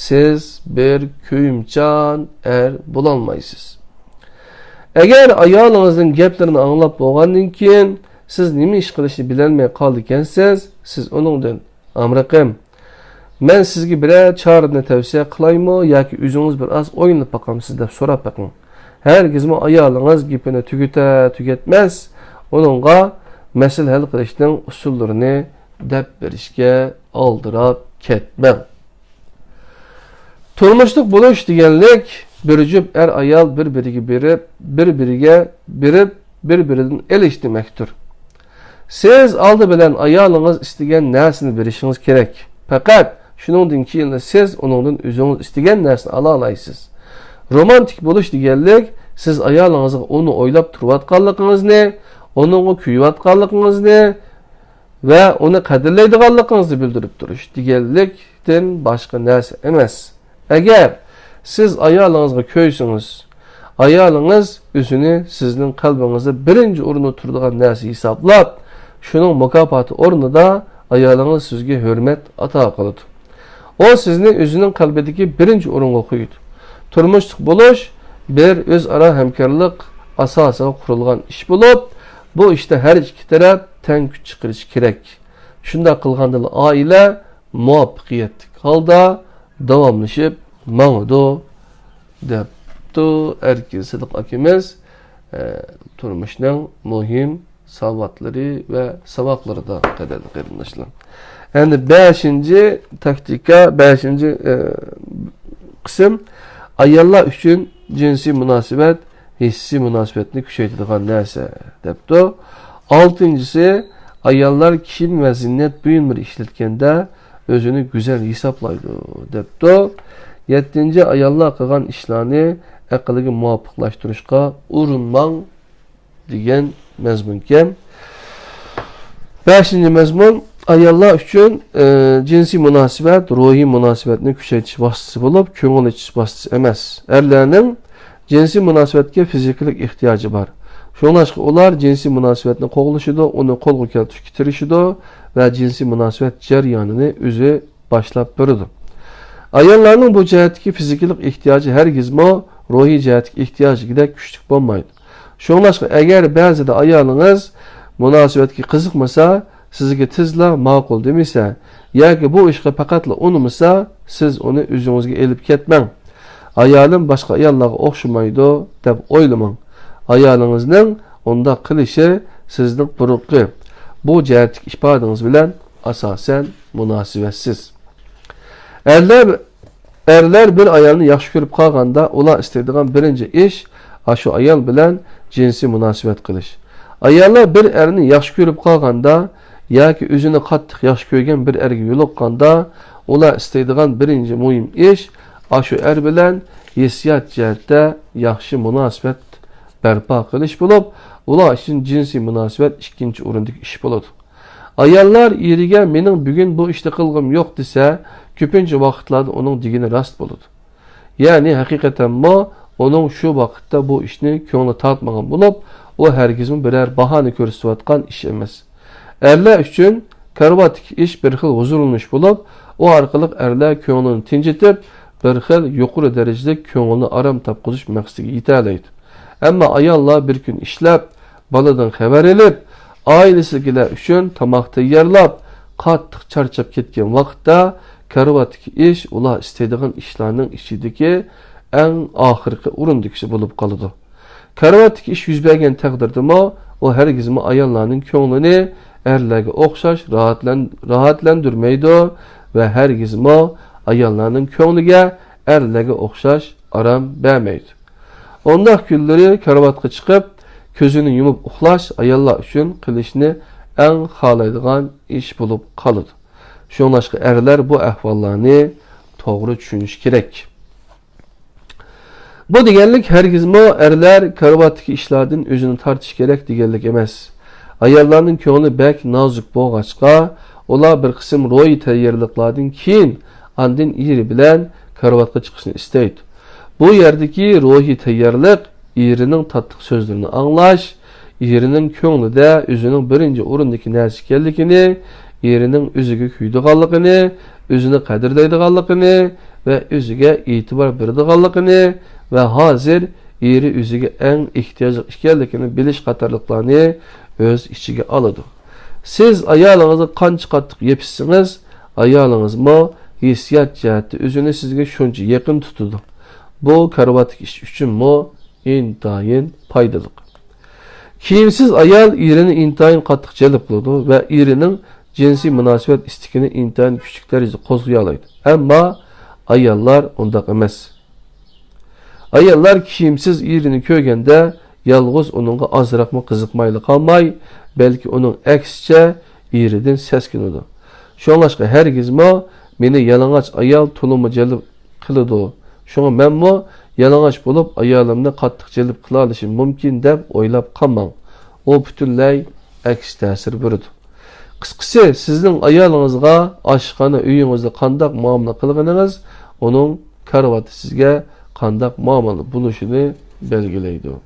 سىز بىر كۆيۈمچان ئەر بولالمايسىز. ئەگەر ئايالىڭىزنىڭ گەپلىرىنى ئاڭلاپ بولغاندىن كېيىن سىز نېمە ئىش قىلىشنى بىلەلمەي قالىدىكەنسىز، سىز ئۇنىڭدىن ئامرىقىم، مەن سىزگە بىرەر چارىنى تەۋسىيە قىلايمۇ ياكى ئۆزىڭىز بىر ئاز ئويلىنىپ باقامسىز دەپ سوراپ بېقىڭ. ھەرگىزمۇ ئايالىڭىز گېپىنى تۈگىتە-تۈگەتمەس، ئۇنىڭغا مەسىلە ھەل قىلىشنىڭ ئۇسۇللىرىنى دەپ بېرىشكە ئالدىراپ كەتمەڭ. تۇرمۇشلۇق بولۇش دېگەنلىك بىر جۈپ ئەر-ئايال بىر-بىرىگە بېرىپ، بىر-بىرىگە بېرىپ، بىر-بىرىدىن ئېلىش دېمەكتۇر. سىز ئالدى بىلەن ئايالىڭىز ئىستىگەن نەرسىنى بېرىشىڭىز كېرەك. پەقەت شۇنىڭدىن كېيىنلا سىز ئۇنىڭدىن ئۆزىڭىز ئىستىگەن نەرسىنى ئالالايسىز. رومانتىك بولۇش دېگەنلىك سىز ئايالىڭىزغا ئۇنى ئويلاپ تۇرۇۋاتقانلىقىڭىزنى، ئۇنىڭغا كۆيۈۋاتقانلىقىڭىزنى، ۋە ئۇنى قەدىرلەيدىغانلىقىڭىزنى بىلدۈرۈپ تۇرۇش دېگەنلىكتىن باشقا نەرسە ئەمەس. ئەگەر سىز ئايالىڭىزغا كۆيسىڭىز، ئايالىڭىز ئۆزىنى سىزنىڭ قەلبىڭىزدە بىرىنچى ئورۇندا تۇرىدىغان نەرسە ھېسابلاپ، شۇنىڭ مۇكاپاتى ئورنىدا ئايالىڭىز سىزگە ھۆرمەت ئاتا قىلىدۇ. ئۇ سىزنى ئۆزىنىڭ قەلبىدىكى بىرىنچى ئورۇنغا قويىدۇ. تۇرمۇشلۇق بولۇش بىر ئۆزئارا ھەمكارلىق ئاساسىغا قۇرۇلغان ئىش بولۇپ، بۇ ئىشتا ھەر ئىككى تەرەپ تەڭ كۈچ چىقىرىشى كېرەك. شۇنداق قىلغاندىلا ئائىلە مۇۋەپپەقىيەتلىك ھالدا داۋاملىشىپ ماڭىدۇ، دەپتۇ ئەركىن سىدىق ئاكىمىز، ئە، تۇرمۇشنىڭ مۇھىم ساۋاتلىرى ۋە ساۋاقلىرىدا، قەدىرلىك قېرىنداشلار. ئەمدى بەشىنچى تاكتىكا، بەشىنچى، ئە، قىسىم، ئاياللار ئۈچۈن جىنسىي مۇناسىۋەت ھېسسىي مۇناسىۋەتنى كۈچەيتىدىغان نەرسە، دەپتۇ. ئالتىنچىسى، ئاياللار كىيىم ۋە زىننەت بۇيۇملىرى ئىشلەتكەندە ئۆزىنى گۈزەل ھېسابلايدۇ، دەپتۇ. يەتتىنچى، ئاياللار قىلغان ئىشلارنى ئەقىلگە مۇۋاپىقلاشتۇرۇشقا ئۇرۇنماڭ، دېگەن مەزمۇنكەن. بەشىنچى مەزمۇن، ئاياللار ئۈچۈن، ئى، جىنسىي مۇناسىۋەت روھىي مۇناسىۋەتنى كۈچەيتىش ۋاسىتىسى بولۇپ، كۆڭۈل ئېچىش ۋاسىتىسى ئەمەس. ئەرلەرنىڭ جىنسىي مۇناسىۋەتكە فىزىكىلىق ئېھتىياجى بار. شۇڭلاشقا ئۇلار جىنسىي مۇناسىۋەتنى قوغلىشىدۇ، ئۇنى قولغا كەلتۈرۈشكە تىرىشىدۇ ۋە جىنسىي مۇناسىۋەت جەريانىنى ئۆزى باشلاپ بېرىدۇ. ئاياللارنىڭ بۇ جەھەتتىكى فىزىكىلىق ئېھتىياجى ھەرگىزمۇ روھىي جەھەتتىكى ئېھتىياجدىكىدەك كۈچلۈك بولمايدۇ. شۇڭلاشقا، ئەگەر بەزىدە ئايالىڭىز مۇناسىۋەتكە قىزىقمىسا، سىزگە تېزلا ماقۇل دېمىسە ياكى بۇ ئىشقا پەقەتلا ئۇنىمىسا، سىز ئۇنى ئۆزىڭىزگە ئېلىپ كەتمەڭ. ئايالىم باشقا ئاياللارغا ئوخشىمايدۇ، دەپ ئويلىماڭ. ئايالىڭىزنىڭ ئۇنداق قىلىشى سىزنىڭ بۇرۇنقى بۇ جەھەتتىكى ئىپادىڭىز بىلەن ئاساسەن مۇناسىۋەتسىز. ئەرلەر، ئەرلەر بىر ئايالنى ياخشى كۆرۈپ قالغاندا، ئۇلار ئىستەيدىغان بىرىنچى ئىش ئاشۇ ئايال بىلەن جىنسىي مۇناسىۋەت قىلىش. ئاياللار بىر ئەرنى ياخشى كۆرۈپ قالغاندا ياكى ئۆزىنى قاتتىق ياخشى كۆرگەن بىر ئەرگە يولۇققاندا، ئۇلار ئىستەيدىغان بىرىنچى مۇھىم ئىش ئاشۇ ئەر بىلەن ھېسسىيات جەھەتتە ياخشى مۇناسىۋەت بەرپا قىلىش بولۇپ، ئۇلار ئۈچۈن جىنسىي مۇناسىۋەت ئىككىنچى ئورۇندىكى ئىش بولىدۇ. ئاياللار ئېرىگە «مېنىڭ بۈگۈن بۇ ئىشنى قىلغۇم يوق» دېسە، كۆپىنچە ۋاقىتلاردا ئۇنىڭ دېگىنى راست بولىدۇ. يەنى ھەقىقەتەنمۇ ئۇنىڭ شۇ ۋاقىتتا بۇ ئىشنى كۆڭلى تارتمىغان بولۇپ، ئۇ ھەرگىزمۇ بىرەر باھانە كۆرسىتىۋاتقان ئىش ئەمەس. ئەرلەر ئۈچۈن كارىۋاتتىكى ئىش بىر خىل ھۇزۇرلىنىش بولۇپ، ئۇ ئارقىلىق ئەرلەر كۆڭلىنى تىنچىتىپ، بىر خىل يۇقىرى دەرىجىلىك كۆڭۈلنى ئارام تاپقۇزۇش مەقسىتىگە يېتەلەيدۇ. ئەمما ئاياللار بىر كۈن ئىشلەپ، بالىدىن خەۋەر ئېلىپ، ئائىلىسىدىكىلەر ئۈچۈن تاماق تەييارلاپ، قاتتىق چارچاپ كەتكەن ۋاقىتتا كارىۋاتتىكى ئىش ئۇلار ئىستەيدىغان ئىشلارنىڭ ئىچىدىكى ئەڭ ئاخىرقى ئورۇندىكىسى بولۇپ قالىدۇ. كارىۋاتتىكى ئىش يۈز بەرگەن تەقدىردىمۇ، ئۇ ھەرگىزمۇ ئاياللارنىڭ كۆڭلىنى ئەرلەرگە ئوخشاش راھەتلەن-، راھەتلەندۈرمەيدۇ ۋە ھەرگىزمۇ ئاياللارنىڭ كۆڭلىگە ئەرلەرگە ئوخشاش ئارام بەرمەيدۇ. ئۇنداق كۈنلىرى كارىۋاتقا چىقىپ، كۆزىنى يۇمۇپ ئۇخلاش ئاياللار ئۈچۈن قىلىشنى ئەڭ خالايدىغان ئىش بولۇپ قالىدۇ. شۇڭلاشقا ئەرلەر بۇ ئەھۋاللارنى توغرا چۈشىنىشى كېرەك. بۇ دېگەنلىك ھەرگىزمۇ ئەرلەر كارىۋاتتىكى ئىشلاردىن ئۆزىنى تارتىشى كېرەك دېگەنلىك ئەمەس. ئاياللارنىڭ كۆڭلى بەك نازۇك بولغاچقا، ئۇلار بىر قىسىم روھىي تەييارلىقلاردىن كېيىن ئاندىن ئېرى بىلەن كارىۋاتقا چىقىشنى ئىستەيدۇ. بۇ يەردىكى روھىي تەييارلىق ئېرىنىڭ تاتلىق سۆزلىرىنى ئاڭلاش، ئېرىنىڭ كۆڭلىدە ئۆزىنىڭ بىرىنچى ئورۇندىكى نەرسە ئىكەنلىكىنى، ئېرىنىڭ ئۆزىگە كۆيىدىغانلىقىنى، ئۆزىنى قەدىرلەيدىغانلىقىنى ۋە ئۆزىگە ئېتىبار بېرىدىغانلىقىنى ۋە ھازىر ئېرى ئۆزىگە ئەڭ ئېھتىياجلىق ئىكەنلىكىنى بىلىش قاتارلىقلارنى ئۆز ئىچىگە ئالىدۇ. سىز ئايالىڭىزغا قانچە قاتتىق يېپىشسىڭىز، ئايالىڭىزمۇ ھېسسىيات جەھەتتە ئۆزىنى سىزگە شۇنچە يېقىن تۇتىدۇ. بۇ كارىۋاتتىكى ئىش ئۈچۈنمۇ ئىنتايىن پايدىلىق. كىيىمسىز ئايال ئېرىنى ئىنتايىن قاتتىق جەلپ قىلىدۇ ۋە ئېرىنىڭ جىنسىي مۇناسىۋەت ئىستىكىنى ئىنتايىن كۈچلۈك دەرىجىدە قوزغىيالايدۇ. ئەمما ئاياللار ئۇنداق ئەمەس. ئاياللار كىيىمسىز ئېرىنى كۆرگەندە، يالغۇز ئۇنىڭغا ئازراقمۇ قىزىقمايلا قالماي، بەلكى ئۇنىڭ ئەكسىچە ئېرىدىن سەسكىنىدۇ. شۇڭلاشقا ھەرگىزمۇ «مېنى يالىڭاچ ئايال تولىمۇ جەلپ قىلىدۇ، شۇڭا مەنمۇ يالىڭاچ بولۇپ ئايالىمنى قاتتىق جەلپ قىلالىشىم مۇمكىن» دەپ ئويلاپ قالماڭ. ئۇ پۈتۈنلەي ئەكس تەسىر بېرىدۇ. قىسقىسى، سىزنىڭ ئايالىڭىزغا ئاشخانا، ئۆيىڭىزدە قانداق مۇئامىلە قىلغىنىڭىز ئۇنىڭ كارىۋاتتا سىزگە قانداق مۇئامىلە بولۇشىنى بەلگىلەيدۇ.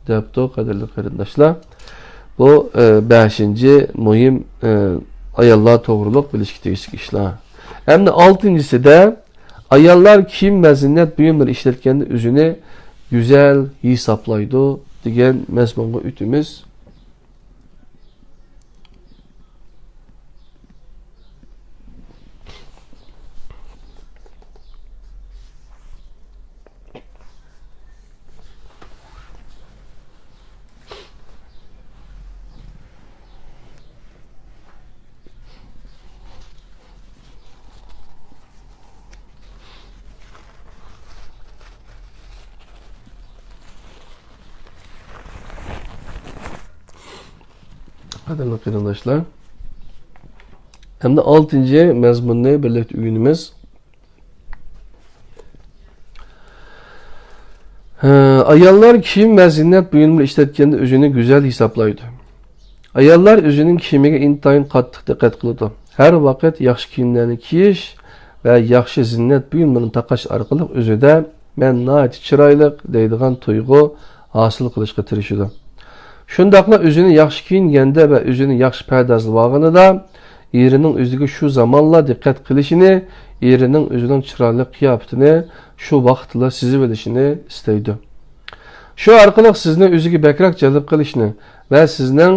دەپتۇ، قەدىرلىك قېرىنداشلار. بۇ، ئە، بەشىنچى مۇھىم، ئە، ئاياللار توغرۇلۇق بىلىشكە تېگىشلىك ئىشلار. ئەمدى ئالتىنچىسىدە، «ئاياللار كىيىم ۋە زىننەت بۇيۇملىرى ئىشلەتكەندە ئۆزىنى گۈزەل ھېسابلايدۇ» دېگەن مەزمۇنغا ئۆتىمىز. قەدىرلىك قېرىنداشلار، ئەمدى ئالتىنچى مەزمۇننى بىرلىكتە ئۆگىنىمىز. ھە، ئاياللار كىيىم ۋە زىننەت بۇيۇملىرى ئىشلەتكەندە ئۆزىنى گۈزەل ھېسابلايدۇ. ئاياللار ئۆزىنىڭ كىيىمىگە ئىنتايىن قاتتىق دىققەت قىلىدۇ. ھەر ۋاقىت ياخشى كىيىملەرنى كىيىش ۋە ياخشى زىننەت بۇيۇملىرىنى تاقاش ئارقىلىق ئۆزىدە «مەن ناھايىتى چىرايلىق» دەيدىغان تۇيغۇ ھاسىل قىلىشقا تىرىشىدۇ. شۇنداقلا ئۆزىنى ياخشى كىيىنگەندە ۋە ئۆزىنى ياخشى پەردازلىۋالغىنىدا، ئېرىنىڭ ئۆزىگە شۇ زامانلا دىققەت قىلىشىنى، ئېرىنىڭ ئۆزىنىڭ چىرايلىق قىياپىتىنى شۇ ۋاقىتلا سېزىۋېلىشىنى ئىستەيدۇ. شۇ ئارقىلىق سىزنى ئۆزىگە بەكرەك جەلپ قىلىشنى ۋە سىزنىڭ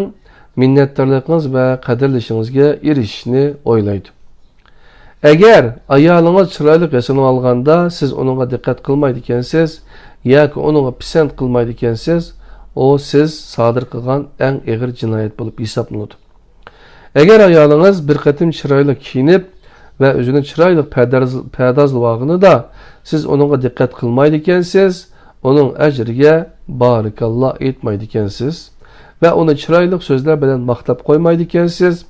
مىننەتدارلىقىڭىز ۋە قەدىرلىشىڭىزگە ئېرىشىشنى ئويلايدۇ. ئەگەر ئايالىڭىز چىرايلىق ياسىنىۋالغاندا سىز ئۇنىڭغا دىققەت قىلمايدىكەنسىز ياكى ئۇنىڭغا پىسەنت قىلمايدىكەنسىز، ئۇ سىز سادىر قىلغان ئەڭ ئېغىر جىنايەت بولۇپ ھېسابلىنىدۇ. ئەگەر ئايالىڭىز بىر قېتىم چىرايلىق كىيىنىپ ۋە ئۆزىنى چىرايلىق پەرداز-، پەردازلىۋالغىنىدا سىز ئۇنىڭغا دىققەت قىلمايدىكەنسىز، ئۇنىڭ ئەجرىگە بارىكاللا ئېيتمايدىكەنسىز ۋە ئۇنى چىرايلىق سۆزلەر بىلەن ماختاپ قويمايدىكەنسىز،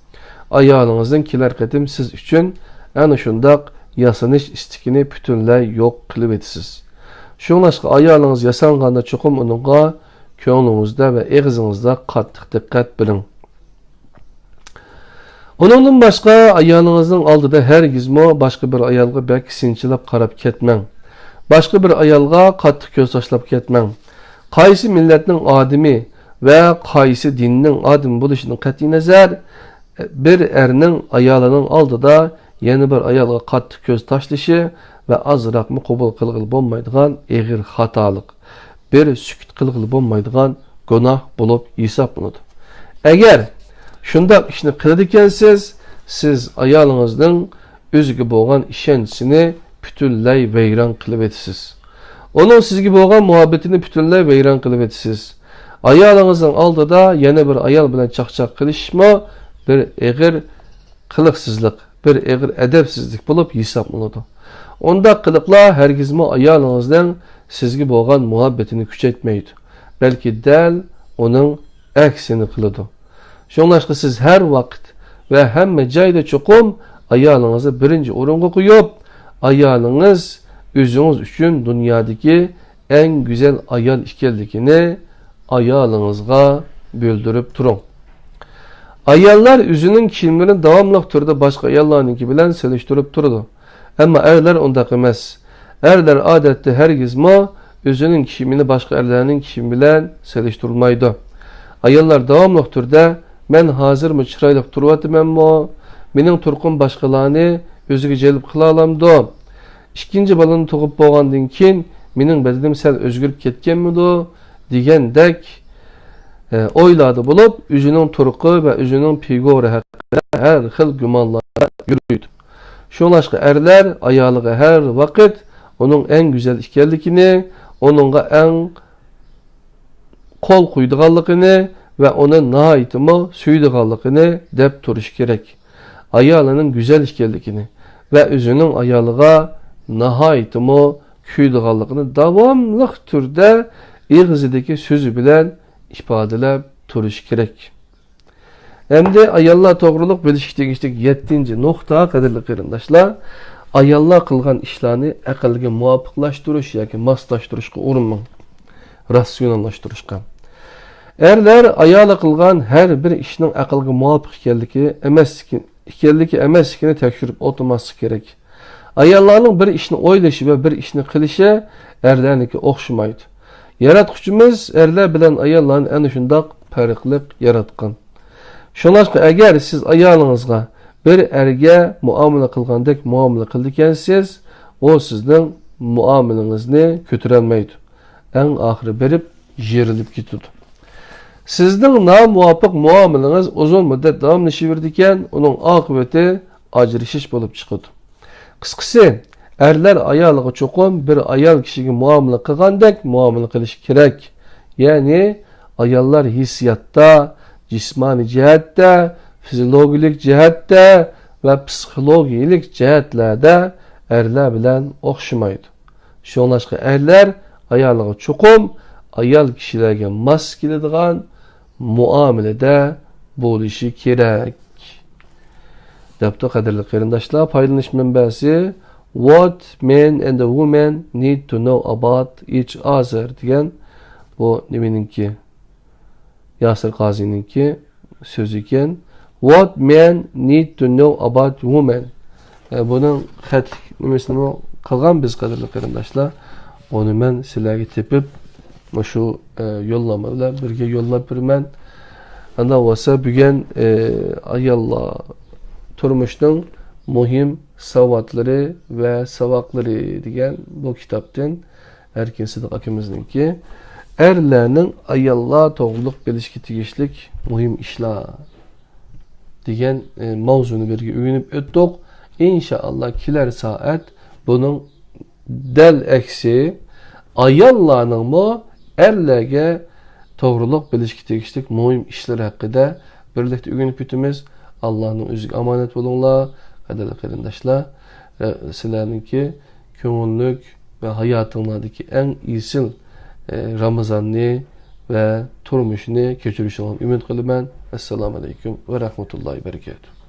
ئايالىڭىزنىڭ كېلەر قېتىم سىز ئۈچۈن ئەنە شۇنداق ياسىنىش ئىستىكىنى پۈتۈنلەي يوق قىلىۋېتىسىز. شۇڭلاشقا ئايالىڭىز ياسانغاندا چوقۇم ئۇنىڭغا كۆڭلىڭىزدە ۋە ئېغىزىڭىزدا قاتتىق دىققەت بېرىڭ. ئۇنىڭدىن باشقا ئايالىڭىزنىڭ ئالدىدا ھەرگىزمۇ باشقا بىر ئايالغا بەك سىنچىلاپ قاراپ كەتمەڭ. باشقا بىر ئايالغا قاتتىق كۆز تاشلاپ كەتمەڭ. قايسى مىللەتنىڭ ئادىمى ۋە قايسى دىننىڭ ئادىمى بولۇشىدىن قەتئىينەزەر، بىر ئەرنىڭ ئايالىنىڭ ئالدىدا يەنە بىر ئايالغا قاتتىق كۆز تاشلىشى ۋە ئازراقمۇ قوبۇل قىلغىلى بولمايدىغان ئېغىر خاتالىق، بىر سۈكۈت قىلغىلى بولمايدىغان گۇناھ بولۇپ ھېسابلىنىدۇ. ئەگەر شۇنداق ئىشنى قىلىدىكەنسىز، سىز ئايالىڭىزنىڭ ئۆزىگە بولغان ئىشەنچىسىنى پۈتۈنلەي ۋەيران قىلىۋېتىسىز. ئۇنىڭ سىزگە بولغان مۇھەببىتىنى پۈتۈنلەي ۋەيران قىلىۋېتىسىز. ئايالىڭىزنىڭ ئالدىدا يەنە بىر ئايال بىلەن چاقچاق قىلىشمۇ بىر ئېغىر قىلىقسىزلىق، بىر ئېغىر ئەدەپسىزلىك بولۇپ ھېسابلىنىدۇ. ئۇنداق قىلىقلار ھەرگىزمۇ ئايالىڭىزنىڭ سىزگە بولغان مۇھەببىتىنى كۈچەيتمەيدۇ، بەلكى دەل ئۇنىڭ ئەكسىنى قىلىدۇ. شۇڭلاشقا سىز ھەر ۋاقىت ۋە ھەممە جايدا چوقۇم ئايالىڭىزنى بىرىنچى ئورۇنغا قويۇپ، ئايالىڭىز ئۆزىڭىز ئۈچۈن دۇنيادىكى ئەڭ گۈزەل ئايال ئىكەنلىكىنى ئايالىڭىزغا بىلدۈرۈپ تۇرۇڭ. ئاياللار ئۆزىنىڭ كىيىملىرىنى داۋاملىق تۈردە باشقا ئاياللارنىڭكى بىلەن سېلىشتۇرۇپ تۇرىدۇ. ئەمما ئەرلەر ئۇنداق ئەمەس. ئەرلەر ئادەتتە ھەرگىزمۇ ئۆزىنىڭ كىيىمىنى باشقا ئەرلەرنىڭ كىيىمى بىلەن سېلىشتۇرمايدۇ. ئاياللار داۋاملىق تۈردە، «مەن ھازىرمۇ چىرايلىق تۇرۇۋاتىمەنمۇ؟ مېنىڭ تۇرقۇم باشقىلارنى ئۆزىگە جەلپ قىلالامدۇ؟ ئىككىنچى بالىنى تۇغۇپ بولغاندىن كېيىن مېنىڭ بەدىنىم سەل ئۆزگىرىپ كەتكەنمىدۇ؟» دېگەندەك، ئە، ئويلاردا بولۇپ، ئۆزىنىڭ تۇرقى ۋە ئۆزىنىڭ پىگورى ھەققىدە ھەر خىل گۇمانلاردا يۈرىدۇ. شۇڭلاشقا ئەرلەر ئايالىغا ھەر ۋاقىت ئۇنىڭ ئەڭ گۈزەل ئىكەنلىكىنى، ئۇنىڭغا ئەڭ قول قويىدىغانلىقىنى ۋە ئۇنى ناھايىتىمۇ سۆيىدىغانلىقىنى دەپ تۇرۇشى كېرەك. ئايالىنىڭ گۈزەل ئىكەنلىكىنى ۋە ئۆزىنىڭ ئايالىغا ناھايىتىمۇ كۆيىدىغانلىقىنى داۋاملىق تۈردە ئېغىزىدىكى سۆزى بىلەن ئىپادىلەپ تۇرۇشى كېرەك. ئەمدى ئاياللار توغرۇلۇق بىلىشكە تېگىشلىك يەتتىنچى نۇقتا، قەدىرلىك قېرىنداشلار، ئاياللار قىلغان ئىشلارنى ئەقىلگە مۇۋاپىقلاشتۇرۇش ياكى ماسلاشتۇرۇشقا ئۇرۇنماڭ، راتسىيوناللاشتۇرۇشقا. ئەرلەر ئايالى قىلغان ھەر بىر ئىشنىڭ ئەقىلگە مۇۋاپىق ئىكەنلىكى ئەمەسلىكى، ئىكەنلىكى ئەمەسلىكىنى تەكشۈرۈپ ئولتۇرماسلىق كېرەك. ئاياللارنىڭ بىر ئىشنى ئويلىشى ۋە بىر ئىشنى قىلىشى ئەرلەرنىڭكى ئوخشىمايدۇ. ياراتقۇچىمىز ئەرلەر بىلەن ئاياللارنى ئەنە شۇنداق پەرقلىق ياراتقان. شۇڭلاشقا ئەگەر سىز ئايالىڭىزغا بىر ئەرگە مۇئامىلە قىلغاندەك مۇئامىلە قىلىدىكەنسىز، ئۇ سىزنىڭ مۇئامىلىڭىزنى كۆتۈرەلمەيدۇ. ئەڭ ئاخىرى بېرىپ يېرىلىپ كېتىدۇ. سىزنىڭ نامۇۋاپىق مۇئامىلىڭىز ئۇزۇن مۇددەت داۋاملىشىۋېرىدىكەن، ئۇنىڭ ئاقىۋىتى ئاجرىشىش بولۇپ چىقىدۇ. قىسقىسى، ئەرلەر ئايالىغا چوقۇم بىر ئايال كىشىگە مۇئامىلە قىلغاندەك مۇئامىلە قىلىشى كېرەك. يەنى ئاياللار ھېسسىياتتا، جىسمانىي جەھەتتە، فىزىولوگىيىلىك جەھەتتە ۋە پسىخولوگىيىلىك جەھەتلەردە ئەرلەر بىلەن ئوخشىمايدۇ. شۇڭلاشقا ئەرلەر ئايالىغا چوقۇم ئايال كىشىلەرگە ماس كېلىدىغان مۇئامىلىدە بولۇشى كېرەك. دەپتۇ، قەدىرلىك قېرىنداشلار، پايدىلىنىش مەنبەسى What Men and Women Need to Know About Each Other دېگەن بۇ نېمىنىڭكى؟ ياسىر قازىنىڭكى سۆزى ئىكەن. What Men Need to Know About Women. ئە، بۇنىڭ خەتلىك نېمىسىنىمۇ قىلغان بىز، قەدىرلىك قېرىنداشلار. ئۇنى مەن سىلەرگە تېپىپ، مۇشۇ، ئە، يوللانما بىلەن بىرگە يوللاپ بېرىمەن. ئانداق بولسا بۈگۈن، ئە، ئاياللار تۇرمۇشنىڭ مۇھىم ساۋاتلىرى ۋە ساۋاقلىرى دېگەن بۇ كىتابتىن ئەركىن سىدىق ئاكىمىزنىڭكى. ئەرلەرنىڭ ئاياللار توغرۇلۇق بىلىشكە تېگىشلىك مۇھىم ئىشلار دېگەن، ئە، ماۋزۇنى بىرگە ئۆگىنىپ ئۆتتۇق. ئىنشائاللا، كېلەر سائەت بۇنىڭ دەل ئەكسى، ئاياللارنىڭمۇ ئەرلەرگە توغرۇلۇق بىلىشكە تېگىشلىك مۇھىم ئىشلىرى ھەققىدە بىرلىكتە ئۆگىنىپ ئۆتىمىز. ئاللانىڭ ئۆزىگە ئامانەت بولۇڭلار، قەدىرلىك قېرىنداشلار. ئە، سىلەرنىڭكى كۆڭۈللۈك ۋە ھاياتىڭلاردىكى ئەڭ ئېسىل، ئە، رامىزاننى ۋە تۇرمۇشنى كەچۈرۈشىڭلارنى ئۈمىد قىلىمەن. ئەسسالامۇ ئەلەيكۇم ۋە رەھمەتۇللاھى ۋە بەرىكاتۇھ.